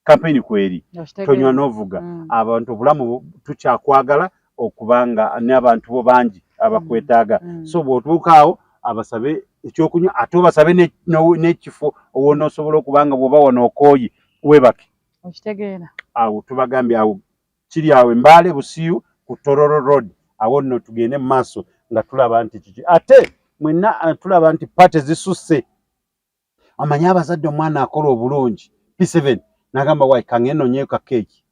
Kampeyini kweri, tonywa n'ovuga. Abantu obulamu tukyakwagala okubanga n'abantu bo bangi abakwetaaga. So bw'otuuka awo abasabe ekyokunywa, ate obasabe n'ekifo owonoosobola okubanga bw'oba wano okooye weebake. Okitegeera. Awo tubagambye awo kiri awo Embaale Busiyu ku Tororo Road. Awo nno tugende mu maaso nga tulaba nti kiki. Ate mwenna tulaba nti party zisusse. Amanyi abazadde omwana akola obulungi P7 n'agamba wayi kangende nonyeyo ka keeki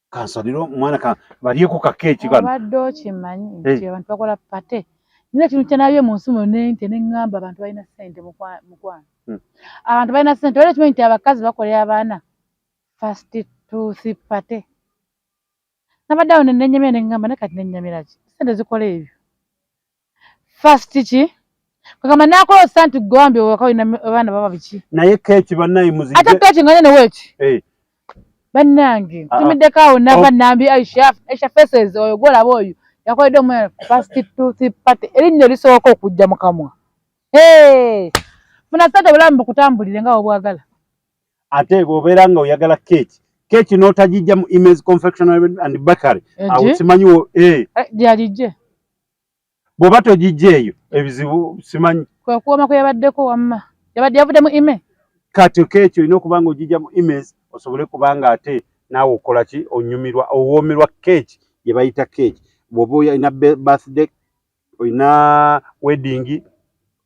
kansalire omwana balyeko ka keeki kano. Obadde okimanyi nti abantu bakola party. Nina ekintu kye nalabye mu nsi muno nente ne ŋŋamba abantu balina ssente mukwano. Abantu balina ssente, olina okimanyi nti abakazi bakolera abaana first tooth party. Nabadde awo ne nennyamira ne ŋŋamba naye kati nennyamira ki? Ssente zikola ebyo. First ki? Kagamba n'akola nti ggwe wambi ewaka olina abaana baba biki? Naye keeki bannaye muzijje. Ate keeki nga nene weeki? Bannange ntumiddeko awo nava Nambi Aisha, Aisha Faces oyo gw'olaba oyo yakoledde omwana first tooth party, erinnya erisooka okujja mu kamwa. Funa ssente obulamu bukutambulire nga bw'obwagala. Ate bw'obeera nga oyagala keeki, keeki n'otagijja mu Image Confectionery and Bakery, awo simanyi gy'agijje. Bw'oba togijja eyo ebizibu simanyi. Kwe kuwoma kwe yabaddeko wamma. Yabadde yavudde mu Ime. Kati keeki olina okuba nga ogijja mu Image osobole kuba nga ate naawe okola ki, onyumirwa, owoomerwa keeki gye bayita keeki. Bw'oba olina birthday, olina wedding,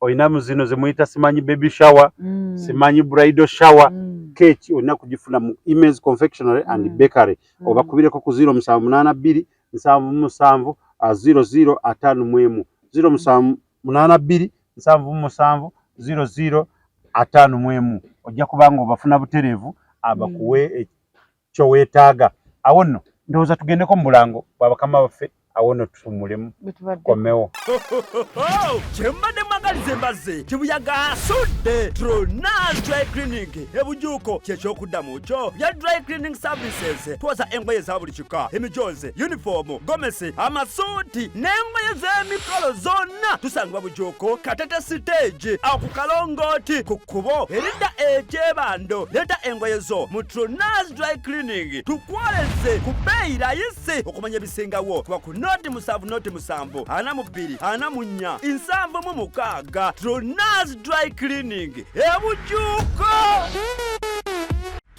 olina mu zino ze muyita simanyi baby shower, simanyi bridal shower, keeki olina kugifuna mu Image Confectionery and Bakery. Obakubireko ku 0782 77 00 51, 0782 77 00 51. Ojja kuba nga obafuna butereevu abakuwe kyoweetaaga. Awo nno ndowooza tugendeko mu bulango bwa bakama baffe, awo nno tuwummulemu tukomewo. Kyembadde mwagaliza embazzi kibuyaga asudde Tronas Dry Cleaning ebujuuko kyekyokuddamu kyo bya dry cleaning services. Twoza engoye za buli kika, emijoozi, yunifoomu, gomesi, amasuuti n'engoye z'emikolo zonna. Tusangibwa Bujuuko Katete stage awo ku kalongooti ku kkubo eridda ekyebando. Leeta engoye zo mu Tronas Dry Cleaning tukwoleze ku bbeeyi rayisi. Okumanya ebisingawo kuba ku 070 07 42 44 76. Tronas Dry Cleaning ebujuuko.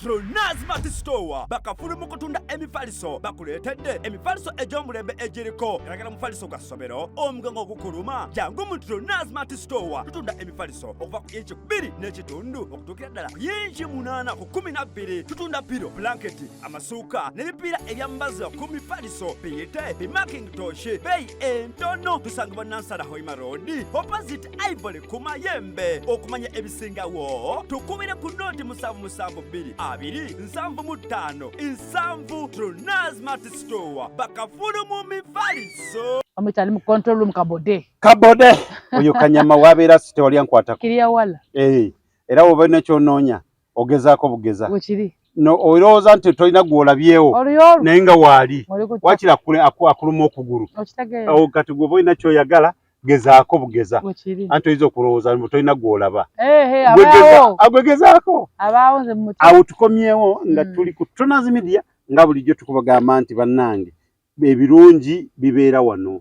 Tronas Mart Store bakafulu mu kutunda emifaliso, bakuleetedde emifaliso egy'omulembe egiriko galagala mufaliso gwa ssomero, omugongo ogukuluma, jangu mu Tronas Mart Store. Tutunda emifaliso okuva ku inci 2.5 okutuukira ddala ku yinci 8 ku 12. Tutunda pillow, blanketi, amasuuka n'ebipiira ebyambazibwa ku mifaliso biyite bimakintosh, beeyi entono. Tusangibwa Nansana Hoima Road opposite Ivory ku Mayembe. Okumanya ebisingawo tukubire ku 0772 2 75 7 Tronaz Mart Store bakafulu mu mifaliso. Bamuyita ali mu control room Kabode. Kabode oyo kanyama wabeera si tewali ankwatako. Kiriya wala. Eh, era woba olina kyonoonya ogezaako bugeza. Wekiri. No, olowooza nti tolina gw'olabyewo naye nga waali wakiri akuluma okugulu. Okitegeera. Kati gwoba olina ky'oyagala gezaako bugeza. Anti oyinza okulowooza mbu tolina gw'olaba. Agwegezaako. Awo tukomyewo nga tuli ku Tronaz Media nga bulijjo tukubagamba nti bannange ebirungi bibeera wano.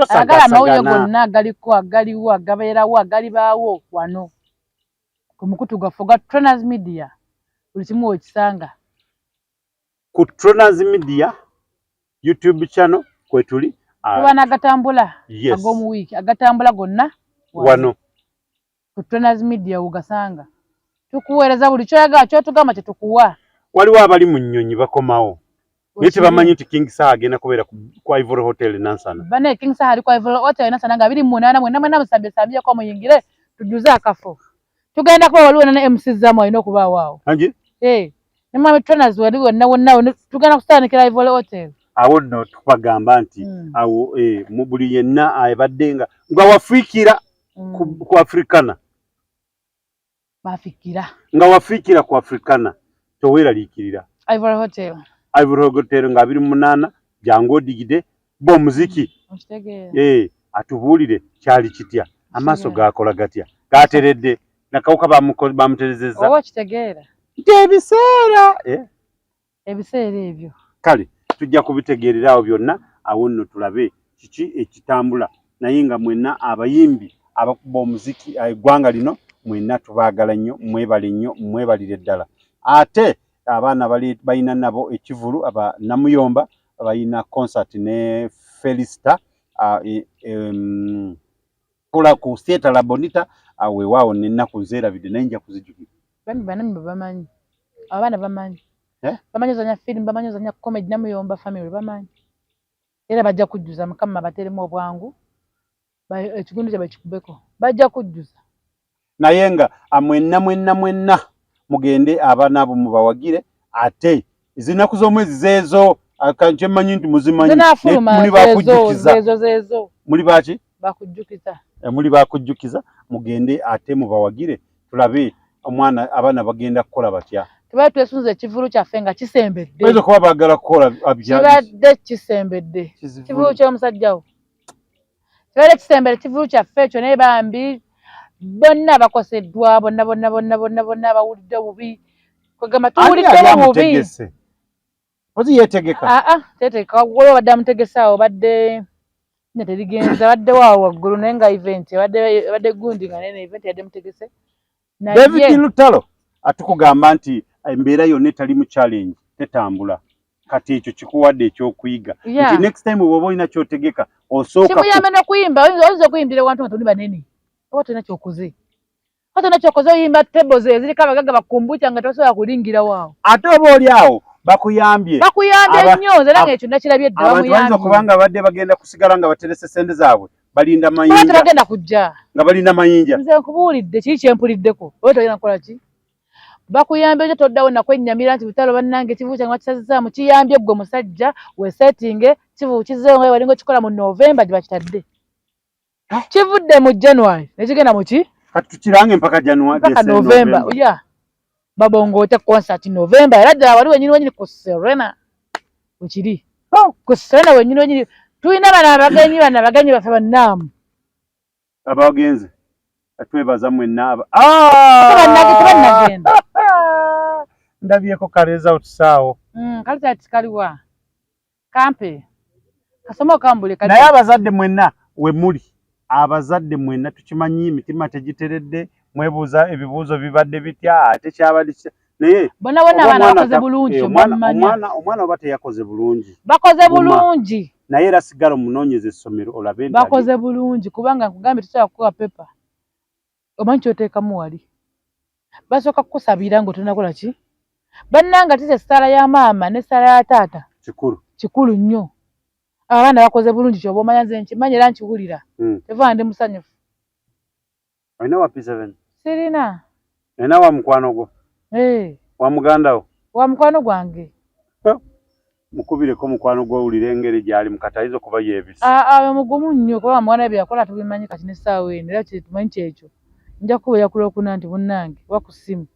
Agala amawulire gonna agaliko agaliwo agabeerawo agalibaawo wano ku mukutu gwaffe ogwa Tronaz Media buli kimu wekisanga ku Tronaz Media YouTube channel kwetuli. Tuba n'agatambula ag'omu wiiki agatambula gonna wano ku Tronaz Media wogasanga. Tukuweereza buli kyoyagala kyotugamba kyetukuwa. Waliwo abali mu nnyonyi bakomawo naye tebamanyi nti King Saha agenda kubeera ku Ivory Hotel Nansana. Bane King Saha ali ku Ivory Hotel Nansana nga 28 mwenna mwenna musambye sambyeko muyingire tujuze akafo. Tugenda kuba waliwo ne MC Zamu alina okubaawo awo. Angi? Eh, ne mwami Tronaz wali wonna wonna tugenda kutandikira Ivory Hotel. Awo nno tukubagamba nti awo mu buli yenna abadde nga wafiikira ku Africana. Bafikira. Nga wafiikira ku Africana toweeraliikirira. Ivory Hotel. Ivory Hotel nga 28 jangu odigide bo muziki. Okitegeera. Atubuulire kyali kitya amaaso gaakola gatya gateredde nakawuka bamuterezezza. Oba okitegeera. Nti ebiseera ebiseera ebyo. Kale tujja kubitegeerera awo byonna awo nno tulabe kiki ekitambula naye nga mwenna abayimbi abakuba omuziki eggwanga lino mwenna tubaagala nnyo mwebale nnyo mwebalire ddala. Ate abaana balina nabo ekivulu aba Namuyomba balina concert ne Felista kola ku Theatre La Bonita weewaawo n'ennaku nzeerabidde naye nja kuzijjukira. Bambi bamanyi abaana bamanyi bamanyi ozanya film bamanyi ozanya comedy Namuyomba family bamanyi era bajja kujjuza Mukama bateremu obwangu ekigundu kyabwe kikubeko bajja kujjuza. Naye nga mwenna mwenna mwenna mugende abaana abo mubawagire ate ezinaku z'omwezi zeezo kyemmanyi nti muzimanyi muli bakujjukiza muli baki bakujjukiza muli bakujjukiza mugende ate mubawagire tulabe omwana abaana bagenda kukola batya. Tubaye twesunze ekivulu kyaffe nga kisembedde. Bayinza okuba baagala kukola kibadde kisembedde kivulu ky'omusajja wo kibadde kisembedde kivulu kyaffe ekyo naye bambi bonna bakoseddwa bonna bonna bonna bonna bonna abawulidde obubi kwegamba tuwulidde obubi. Ozi yeetegeka? Tetegeka waliwo badde amutegese awo badde ne terigenza badde waawo waggulu naye nga event ebadde gundi nga nene event yadde mutegese. David Lutalo atukugamba nti embeera yonna etali mu challenge tetambula. Kati ekyo kikuwadde ekyokuyiga nti next time bw'oba olina ky'otegeka osooka kimuyambe n'okuyimba oyinza okuyimbira wantu nga toli banene oba tolina ky'okoze oba tolina ky'okoze oyimba tables eziriko abagagga bakumbuca nga tosobola kulingira waawo. Ate oba oli awo bakuyambye bakuyambye nnyo nze nange ekyo nakirabye dda bamuyambye. Abantu bayinza okuba nga badde bagenda kusigala nga baterese ssente zaabwe balinda mayinja tebagenda kujja nga balinda mayinja. Nze nkubuulidde kiri kyempuliddeko oba tolina kukola ki bakuyambye otya toddawo nakwennyamira nti butalo bannange ekivubu kyange bakisazizzaamu kiyambye ggwe musajja weesetinge kivubu kizzeewo nga walinga okikola mu November gye bakitadde kivudde mu January nekigenda mu ki kati tukirange mpaka January mpaka November ya babongoote concert November era ddala wali wenyini wenyini ku Serena wekiri ku Serena wenyini wenyini tulina bano abagenyi bano abagenyi baffe bannaamu abagenze twebaza mwenna tebannagenda. Ndabyeko ka results awo. Ka results kaliwa kampe kasoma okambule. Naye abazadde mwenna we muli abazadde mwenna tukimanyi emitima tegiteredde mwebuuza ebibuuzo bibadde bitya ate kyabadde kitya naye bonna bonna abaana bakoze bulungi. Omwana oba teyakoze bulungi bakoze bulungi naye era sigala omunoonyeza essomero olabe bakoze bulungi kubanga nkugambye tusobola kukuwa pepa omanyi kyoteekamu wali basooka kukusabira ng'otonnakola ki bannanga tise essaala ya maama n'essaala ya taata kikulu kikulu nnyo. Abaana bakoze bulungi kyoba omanya nze nkimanyi era nkiwulira teva ndi musanyufu. Olina wa P7? Sirina. Olina wa mukwano gwo? Wa muganda wo? Wa mukwano gwange. Mukubireko mukwano gw'owulira engeri gy'ali mukati ayinza okuba yeebise. Aa mugumu nnyo kuba mwana bye yakola tubimanyi kati n'essaawa eno era tumanyi kyekyo. Nja kukubeera ku Lwokuna nti munnange wa ku ssimu.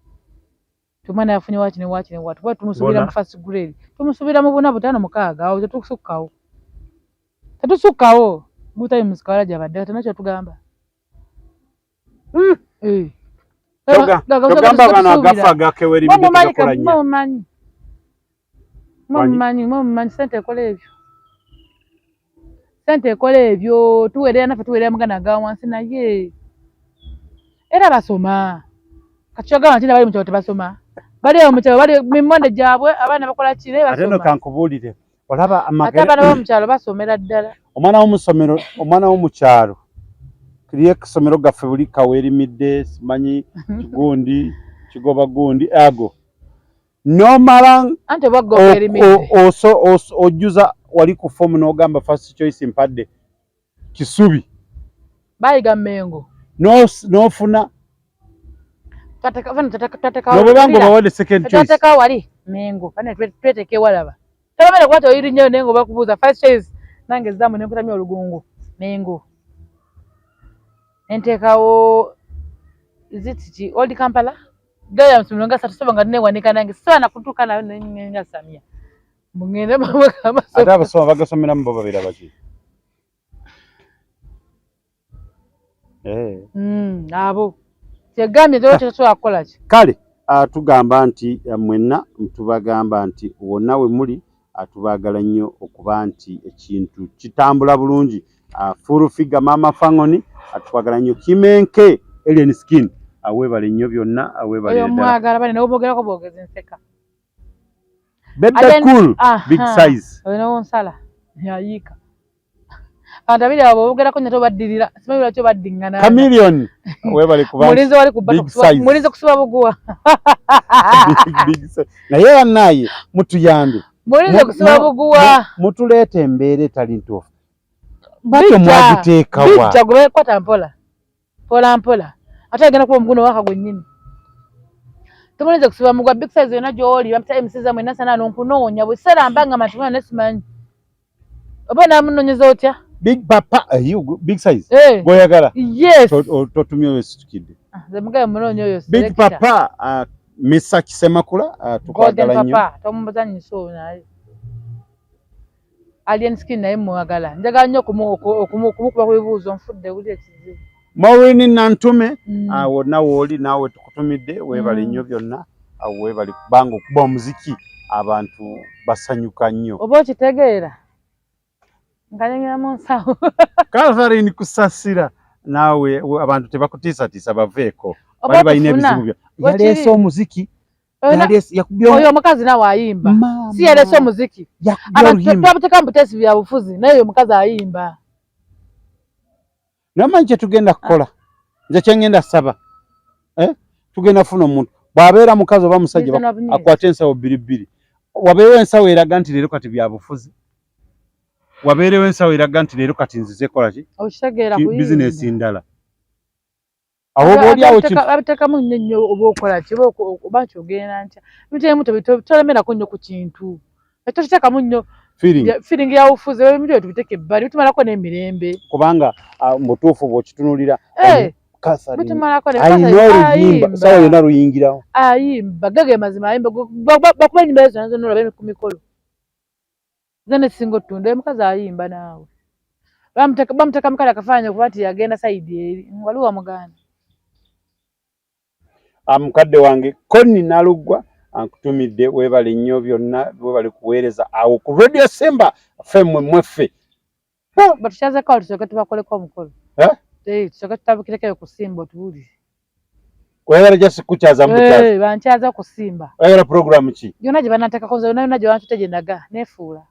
Omwana yafunye waaki ne waaki ne waaki kuba tumusuubira mu first grade. Tumusuubira mu buna butaano mukaaga awo tetusukkawo. Tetusukkawo. Good times kawala gy'abadde kati nakyo tugamba. Eh. Togamba bano agafa agakewera ebintu tegakola nnyo. Mumanyi. Mumanyi, mumanyi ssente ekola ebyo. Ssente ekola ebyo tuweerera naffe tuweerera muganda aga wansi naye era basoma. Kati kyogamba nti bali mu kyalo tebasoma. Bali awo mu kyalo bali mimonde gyabwe abaana bakola ki naye Ate nno basoma. kankubuulire olaba Ate amagere abaana b'omu kyalo basomera ddala. Omwana w'omusomero omwana w'omukyalo kiri essomero gaffe buli kaweerimidde simanyi kigundi kigoba gundi ago n'omala Anti oba gwe weerimidde. Ojjuza wali ku foomu n'ogamba first choice mpadde Kisubi. Bayiga Mmengo. N'ofuna n'obweba nga obawadde second choice. Twateka wali Mmengo bane tweteke walaba. Tabamere kuba toyiri nnyo naye ng'obakubuuza first choice nange zaamu ne nkutamya olugungu Mmengo. Ne nteekawo is it ki Old Kampala? Gaya nsomero nga ssatu soba nga neewanika nange sisobola na kutuuka nayo ne nga Samia. Mbu ŋŋende mu Ate abasoma bagasomeramu bo babeera baki? Eh. Abo kyegambye nti tosobola kukola ki. Kale tugamba nti mwenna tubagamba nti wonna we muli tubaagala nnyo okuba nti ekintu kitambula bulungi. Full figure Mama Fangoni tukwagala nnyo. Kimenke Alien Skin weebale nnyo byonna weebale Oyo ddala. mwagala bane noboogerako bwogezi nseka. Bebe Cool big size. Oyo nowonsala yayiika. Abantu babiri abo boogerako nnyo tobaddirira simanyi lwaki obaddingana. Chameleon weebale kuba Mulinze wali ku big size. Mulinze kusiba buguwa. Big size. Naye bannaaye mutuyambe. Mulinze kusiba buguwa. Mutuleeta embeera etali ntuufu. Batyo mwagiteekawa. Bijja gwe kwata mpola. Mpola mpola. Ate agenda kuba omuguno waka gwennyini. Tumulinze kusiba mugwa big size yonna gy'oli bampita MC zammwe nasana nonkunoonya bwe sera mbanga matumana ne simanyi. Oba namunoonyeza otya? Big papa, you, big size. Hey. Goyagala. Yes. Totumye oyo situkidde. Nze mugabe munoonya oyo Big papa, Mr. Kisemakula, tukwagala nnyo. Papa, tomubuzannyisa oyo naye. Alien Skin naye mwagala. Njagala nnyo okumukuba ku bibuuzo nfudde wuli ekizibu. Maureen Nantume, wonna wooli naawe tukutumidde weebale nnyo byonna. Weebale kubanga okuba omuziki abantu basanyuka nnyo. Oba okitegeera? Nkanyonyola mu nsawo. Catherine Kusasira naawe abantu tebakutiisatiisa baveeko. Bali balina ebizibu bya. Yaleese omuziki. Oyo omukazi nawe ayimba. Si yaleese omuziki. Abantu twabuteeka mu buteesi bya bufuzi naye oyo omukazi ayimba. Namanyi kye tugenda kukola. Nze kye ngenda saba. Tugenda kufuna omuntu. Bw'abeera mukazi oba musajja akwate ensawo bbiri bbiri. Wabeewo ensawo eraga nti leero kati bya bufuzi. Wabeerewo ensawo eraga nti leero kati nzize kola ki? Bizinesi ndala. Awo oba oli awo kintu. Babiteekamu nnyo nnyo oba okola ki oba nti ogenda ntya. Ebintu ebimu tolemerako nnyo ku kintu. Tokiteekamu nnyo feeling ya bufuzi ebintu ebyo tubiteeke ebbali bitumalako n'emirembe. Kubanga mu butuufu bw'okitunuulira bitumalako alina oluyimba ssaawa yonna luyingirawo. Ayimba gage mazima ayimba bakuba ennyimba zonna zonna olabe ku mikolo. Nze ne singa ottunda oyo mukazi ayimba naawe. Bamuteeka mukale akafaananyi okuba nti yagenda sayidi eri waliwo wamuganda. Mukadde wange Konni Nalugwa ankutumidde weebale nnyo byonna weebale kuweereza awo ku Radio Simba ffe mmwe mweffe. Batukyazeko awo tusooke tubakoleko omukolo. Tusooke tutabukireko ku Simba otubuulire. Oyagala just kukyaza mu bukyaza? Bankyaza ku Simba. Oyagala program ki? Yonna gye bananteekako nze yonna yonna gye bantutte gye ndaga neefuula.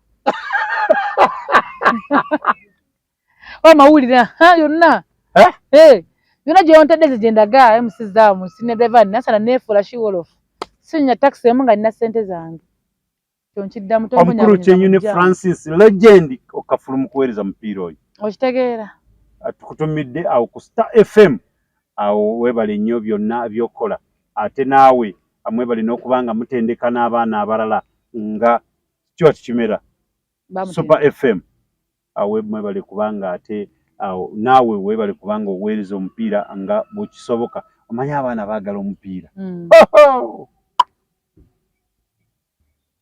Amawulire yonna. Yonna gye bantadde nze gye ndaga MC Zaamu sine driver nasala neefuula she wolof. Sinnya taxi emu nga nina ssente zange. Nkiddamu Omukulu Kyenyune Francis legend okafulu mu kuweereza mupiira oyo. Okitegeera. Tukutumidde awo ku Star FM awo weebale nnyo byonna by'okola ate naawe Mwebale n'okuba nga mutendeka n'abaana abalala nga Stuart Kimera, Super FM. Awe mwebale kubanga ate awo naawe webale kubanga oweereza omupiira nga bwekisoboka. Omanyi abaana baagala omupiira.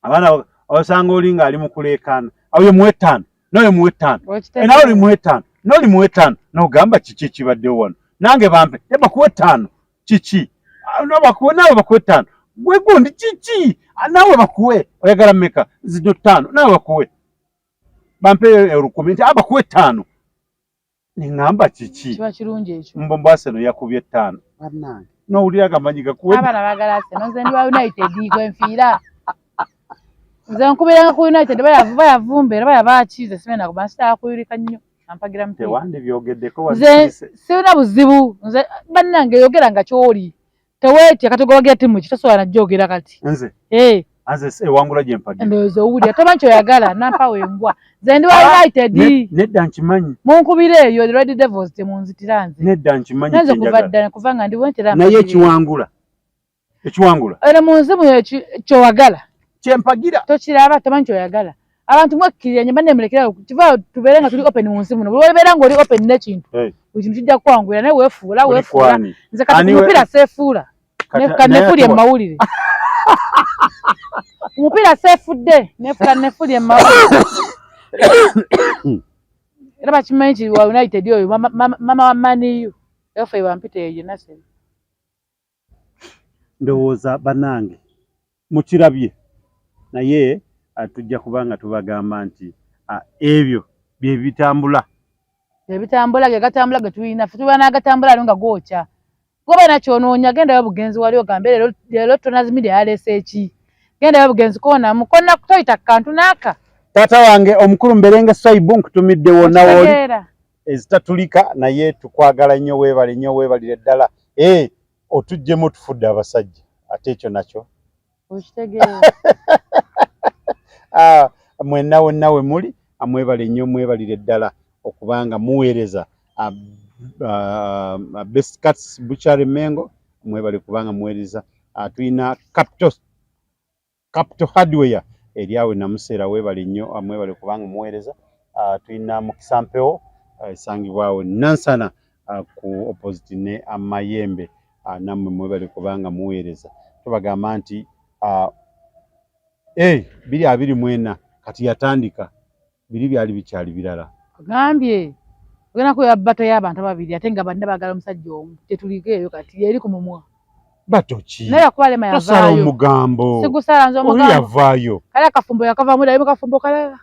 Abaana osanga oli ng'ali mu kuleekaana, oyo muwe ttaano, n'oyo muwe ttaano, nawe oli muwe ttaano, n'oli muwe ttaano, n'ogamba kiki ekibaddewo wano, nange bampe, ne bakuwe ttaano, kiki, bakuwe, naawe bakuwe ttaano, gwe gundi kiki, naawe bakuwe, oyagala mmeka, zino ttaano, naawe bakuwe, bampe 1000, nti bakuwe ttaano, neŋŋamba kiki, kiba kirungi ekyo. Mbombo Arsenal yakubye ttaano, bannange n'owulira agamanyi gakuwe. Abaana baagala Arsenal, nze ndi wa United gwe nfiira. Nze nkubiranga ku United, bayavumba era bayabakiize, simena kuba nsitala kuyulika nnyo, ampagira mupiira. Tewandibyogeddeko. Nze sirina buzibu, nze bannange yogera nga ky'oli, teweetya. Kati gowagira ttiimu ki? Tosobola najjogera kati. Nze Eh, nze ewangula gye mpagira. Ndowooza owulira, tomanyi kyoyagala, nampawo embwa. Nze ndi wa United. Nedda, nkimanyi. Munkubira eyo the Red Devils, temunzitira nze. Nedda, nkimanyi. Nanze kuva kyenjagala. Ddala kuva nga ndi bwentera. Naye ekiwangula, ekiwangula. Eno mu nsi muno kyowagala kyempagira. Tokiraba, tomanyi kyoyagala. Abantu mwekkiriranye, banne mulekerawo, kiva tubeere nga tuli open mu nsi muno. Buli obeera ng'oli open n'ekintu, buli kintu kijja kukwanguyira, naye weefuula Oli weefuula. kwani? Nze kati Ani ku mupiira seefuula. Naye Nefuulye mu mawulire. Ku mupiira seefudde, nefuula, nefuulye mu mawulire, era bakimanyi nti wa United oyo, mama wa Man U efe bampita eyo nase. Ndowooza bannange mukirabye, naye tujja kuba nga tubagamba nti ebyo bye bitambula. Ebitambula ge gatambula ge tulina ffe, tuba n'agatambula alo nga gookya. Goba nakyonoonya, gendayo bugenzi wali ogambe leero leero Tonaz Media yaleese eki, gendayo bugenzi koonamu konna, toyita kantu naaka. Taata wange omukulu Mberenge Swaibu, nkutumidde wonna wooli. Okitegeera. Ezitatulika, naye tukwagala nnyo, weebale nnyo, weebalire ddala. Eh, otuggyemu otufudde abasajja, ate ekyo nakyo. Okitegeera. Ah, mwenna wonna we muli, mwebale nnyo, mwebalire ddala okubanga muweereza Best Cats Butchery Mengo, mwebale kubanga muweereza. Tulina Capital Hardware eri awo Namuseera, weebale nnyo, mwebale kubanga muweereza. Tulina Mukisa Mpewo, esangibwa awo Nansana, ku opposite ne Amayembe, nammwe mwebale kubanga muweereza. Tubagamba nti 2024 kati yatandika, biri byali bikyali birala. Gambye ogenda kubeera battle y'abantu ababiri, ate nga banna baagala omusajja omu. Tetuliko eyo kati yeri ku mumwa. Battle ki? Naye yakuba Lema Tosala yavaayo. omugambo. Sigusala nze Oli omugambo. yavaayo. Kale akafumbo yakavaamu ddayo mu kafumbo kalala.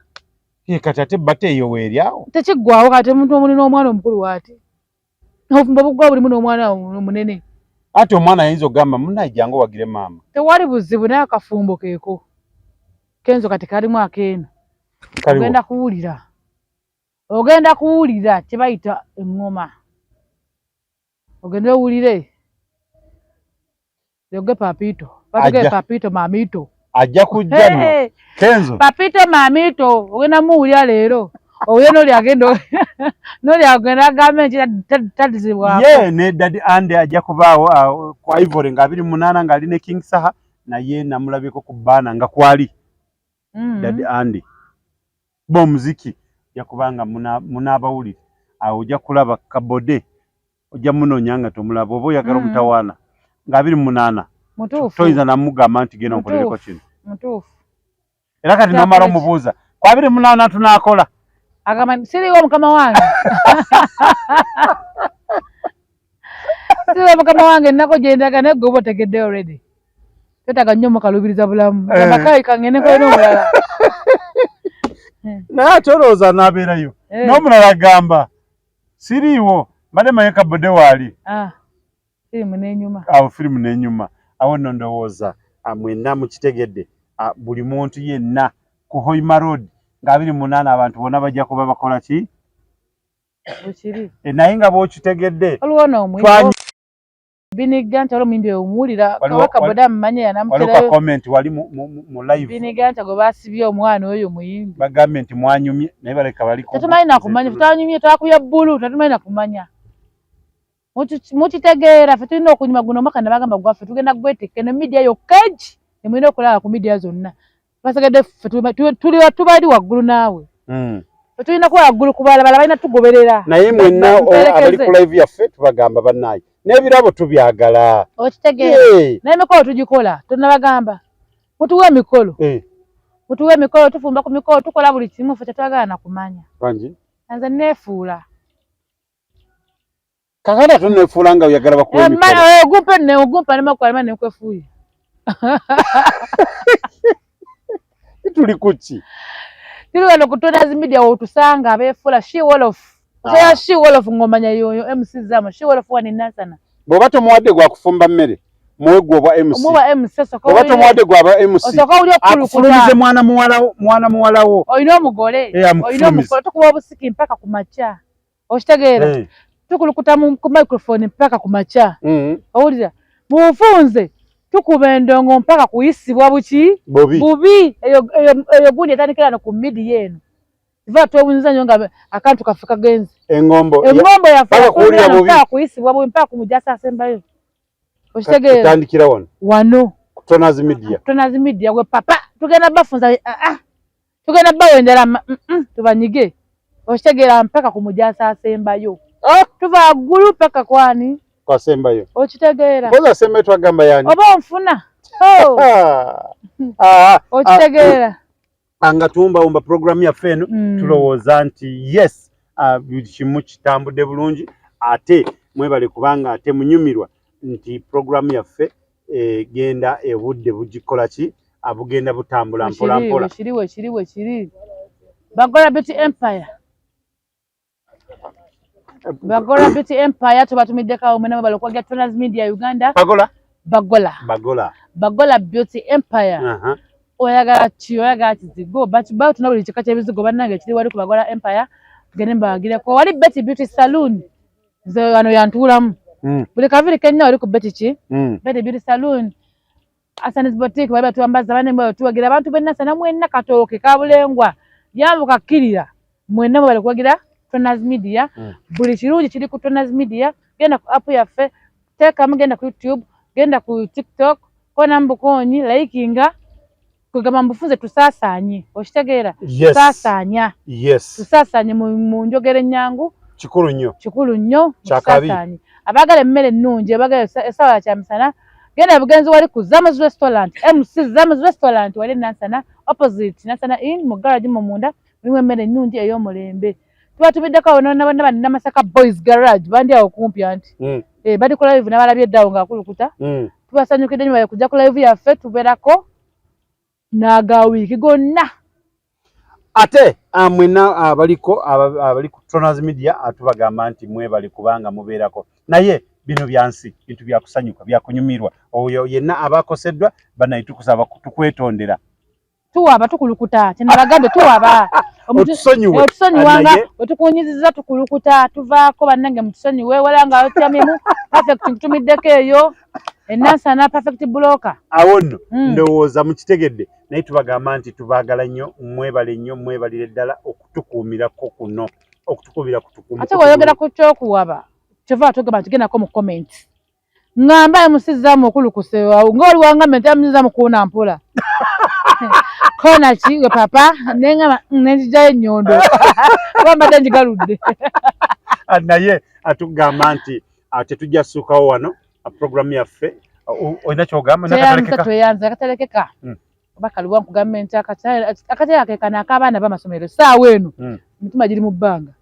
Ye kati ate battle eyo weeri awo. Tekiggwawo kati omuntu omuli n'omwana omukulu waati obufumbo buggwa bulimu n'omwana omunene. Ate omwana ayinza okugamba munaye jangu owagire maama. Tewali buzibu, naye akafumbo keeko Kenzo kati kalimu akeeno. Kaliwo. Ogenda kuwulira, ogenda kuwulira kye bayita eŋŋoma, ogende owulire yoge papito patuge. Ajja. Papito mamito. Ajja kujja nno. Hey, Kenzo. Papito mamito ogenda muwulira leero, owulire noli agenda, noli agenda agambe nti tadizibwako. Ye ne Daddy Andy ajja kubaawo ku Ivory nga 28 ng'ali ne King Saha, naye namulabyeko ku baana nga kwali. Daddy Andy bo omuziki ojja kubanga munaabawulire awo, ojja kulaba Kabode, ojja munoonya nga tomulaba, oba oyagala omutawaana nga 28. Mutuufu. Toyinza namugamba nti genda onkolereko Mutuufu. kino. Mutuufu. Era kati Kyakola nomala ki? omubuuza ku 28 tunaakola. Agamba nti siriwo mukama wange, siriwo mukama wange, ennaku gyendaga, naye gwe oba otegedde already, twetaaga nnyo mukalubiriza bulamu. Eh. Amakayi kangende nkole n'omulala. Naye ate olowooza anaabeerayo? Eh. N'omulala agamba siriiwo, mbadde manyi Kabode waali. Ah, firimu n'enyuma. Awo firimu n'enyuma. Awo nno ndowooza mwenna mukitegedde. Buli muntu yenna ku Hoima Road nga 28 abantu bonna bajja kuba bakola ki? Bwekiri. Naye nga bw'okitegedde Waliwo n'omuyimbi Biniga nti waliwo omuyimbi omuwulira Kabaka Boda amumanye waliwo ka yanamuterayo. comment wali mu live. Biniga nti gwe basibye omwana oyo muyimbi. Bagambye nti mwanyumye, naye baleka bali Tetumanyi nakumanya, twanyumye, twakubye bbulu, tetumanyi nakumanya. Mukitegeera, ffe tulina okunyuma guno omwaka nabagamba gwaffe, tugenda gwetikka eno media yokka egi emulina okulaba ku media zonna. Basagadde ffe tubali waggulu naawe. Ffe tulina kuba waggulu ku balabala, balina tugoberera. Naye mwenna abali ku live yaffe tubagamba bannaye n'ebirabo tubyagala. Okitegeera, naye emikolo tugikola, tonabagamba mutuwe emikolo, mutuwe emikolo, tufumba ku mikolo, tukola buli kimu, ffe tetwagala na kumanya. Nze neefuula. Kakati ate neefuula nga oyagala bakuwe emikolo. Ogumpe ne ogumpa ne makwalima ne nkwefuuye. Tuli ku ki? Tuli wano ku Tonaz Media w'otusanga abeefuula She Wolof. Osobola She Wolof ng'omanya yoyo MC Zamu, She Wolof wano e Nansana. Bw'oba tomuwadde gwa kufumba mmere, muwe gwe obwa MC. Omuwa MC osooka Bw'oba tomuwadde gwa ba MC, osooka owulire okukulukuta. Akufulumize mwana muwalawo, mwana muwalawo. Olina omugole, olina omugole, tukuba obusiki mpaka ku makya. Okitegeera? Tukulukuta ku microphone mpaka ku makya. Owulira? Mubufunze tukuba endongo mpaka kuyisibwa buki? Bubi. Eyo gundi etandikira no ku media eno. Tuva twewunyiza nnyo nga akantu kaffe kagenze. Engombo. Engombo yaffe mpaka kuyisibwa bubi mpaka ku mujasa asembayo. Okitegeera? Tutandikira wano. Wano. Ku Tonaz Media. Ku Tonaz Media we papa tugenda bafunza tugenda bawa endala tubanyige. Okitegeera mpaka ku mujasa asembayo. Tuva waggulu mpaka kwani? Kwasembayo. Okitegeera. Mpoza asembayo twagamba yani? Oba onfuna. Okitegeera. Nga tuwumbawumba programu yaffe eno, tulowooza nti yes, buli kimu kitambudde bulungi, ate mwebale kubanga ate munyumirwa nti programu yaffe egenda ebudde bugikola ki, bugenda butambula mpola mpola. Wekiri, wekiri, wekiri. Bagola Beauty Empire. Bagola Beauty Empire tubatumiddeko awo mwena mwebale okuwagira Tonaz Media Uganda. Bagola? Bagola. Bagola. Bagola Beauty Empire. Oyagala ki? Oyagala kizigo? Batuna buli kika ky'ebizigo bannange kiri wali ku Bagola Empire. Gende mbawagireko. Wali Betty Beauty Saloon. Nze wano yantuulamu. Buli kaviri kennya wali ku Betty ki? Betty Beauty Saloon. Asanis Boutique bali batwambaza bane mwe batuwagira abantu b'e Nansana mwenna Katooke Kabulengwa yambuka kkirira mwenna mwe bali kuwagira Tonaz Media. Buli kirungi kiri ku Tonaz Media. Genda ku app yaffe, teekamu, genda ku YouTube, genda ku TikTok, kona mbukoonyi, likinga, kwegamba mbufunze tusaasaanye. Okitegeera? Tusaasaanya. Tusaasaanye mu njogera ennyangu. Kikulu nnyo. Kikulu nnyo. Kyakabi. Tusaasaanye. Abaagala emmere ennungi, abaagala essaawa ya kyamisana, genda bugenzi wali ku Zamu's Restaurant, MC Zamu's Restaurant wali e Nansana, opposite Nansana Inn, mu garage mu munda, mulimu emmere ennungi ey'omulembe. Tubatumiddeko awo bonna bonna bano Namasaka Boys Garage, bandi awo kumpi anti. Bali ku live n'abalabye edda awo ng'akulukuta. Tubasanyukidde nnyo bali kujja ku live yaffe, tubeerako n'aga wiiki gonna. Ate mwenna abaliko abali ku Tonaz Media tubagamba nti mwebale kubanga mubeerako. Naye bino bya nsi, bintu bya kusanyuka, bya kunyumirwa. Oyo yenna abakoseddwa bannaye tukusaba tukwetondera. Tuwaba tukulukuta, kye nabagambye tuwaba. Otusonyiwe. Otusonyiwa nga wetukunyiziza tukulukuta, tuvaako bannange mutusonyiwe, wala nga otyamyemu perfect nkutumiddeko eyo enansana perfect blocker. Awo nno ndowooza mukitegedde, naye tubagamba nti tubaagala nnyo, mwebale nnyo, mwebalire ddala okutukuumirako kuno, okutukuumira kutukuuma. Ate bw'oyogera ku ky'okuwaba, kyova tugamba nti gendako mu comment. Ngamba MC Zamu okulukuse awo, ng'oli wangambye nti MC Zamu kuuna mpola. Kona ki we papa, nengamba nenzigyayo ennyondo. Kuba mbadde ngigaludde. Naye atugamba nti tetujja ssuukawo wano programu yaffe. Olina ky'ogamba? Tweyanza, tweyanza, akatalekeka. Oba kaliwa nkugamba nti akatale akekana ak'abaana b'amasomero essaawa eno, emitima giri mu bbanga.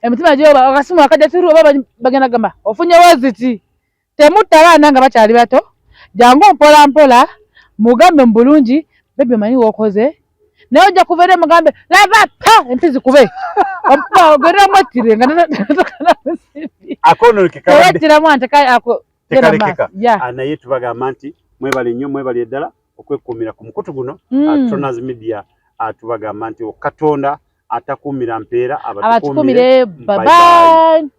Emitima gyoba akasimu akajja turu oba bagenda gamba ofunye waziti. Temutta abaana nga bakyali bato, jangu mpola mpola mugambe mu bulungi, bebi omanyi w'okoze, naye ojja kuva eri mugambe lava pa empi zikube. Ogenda mwettire nga Akoononekeka. Ante kale ako tekalekeka. Naye tubagamba nti mwebale nnyo, mwebale ddala okwekuumira ku mukutu guno, Tonaz Media. Tubagamba nti Katonda atakuumira mpeera abatukuumire. Bye bye.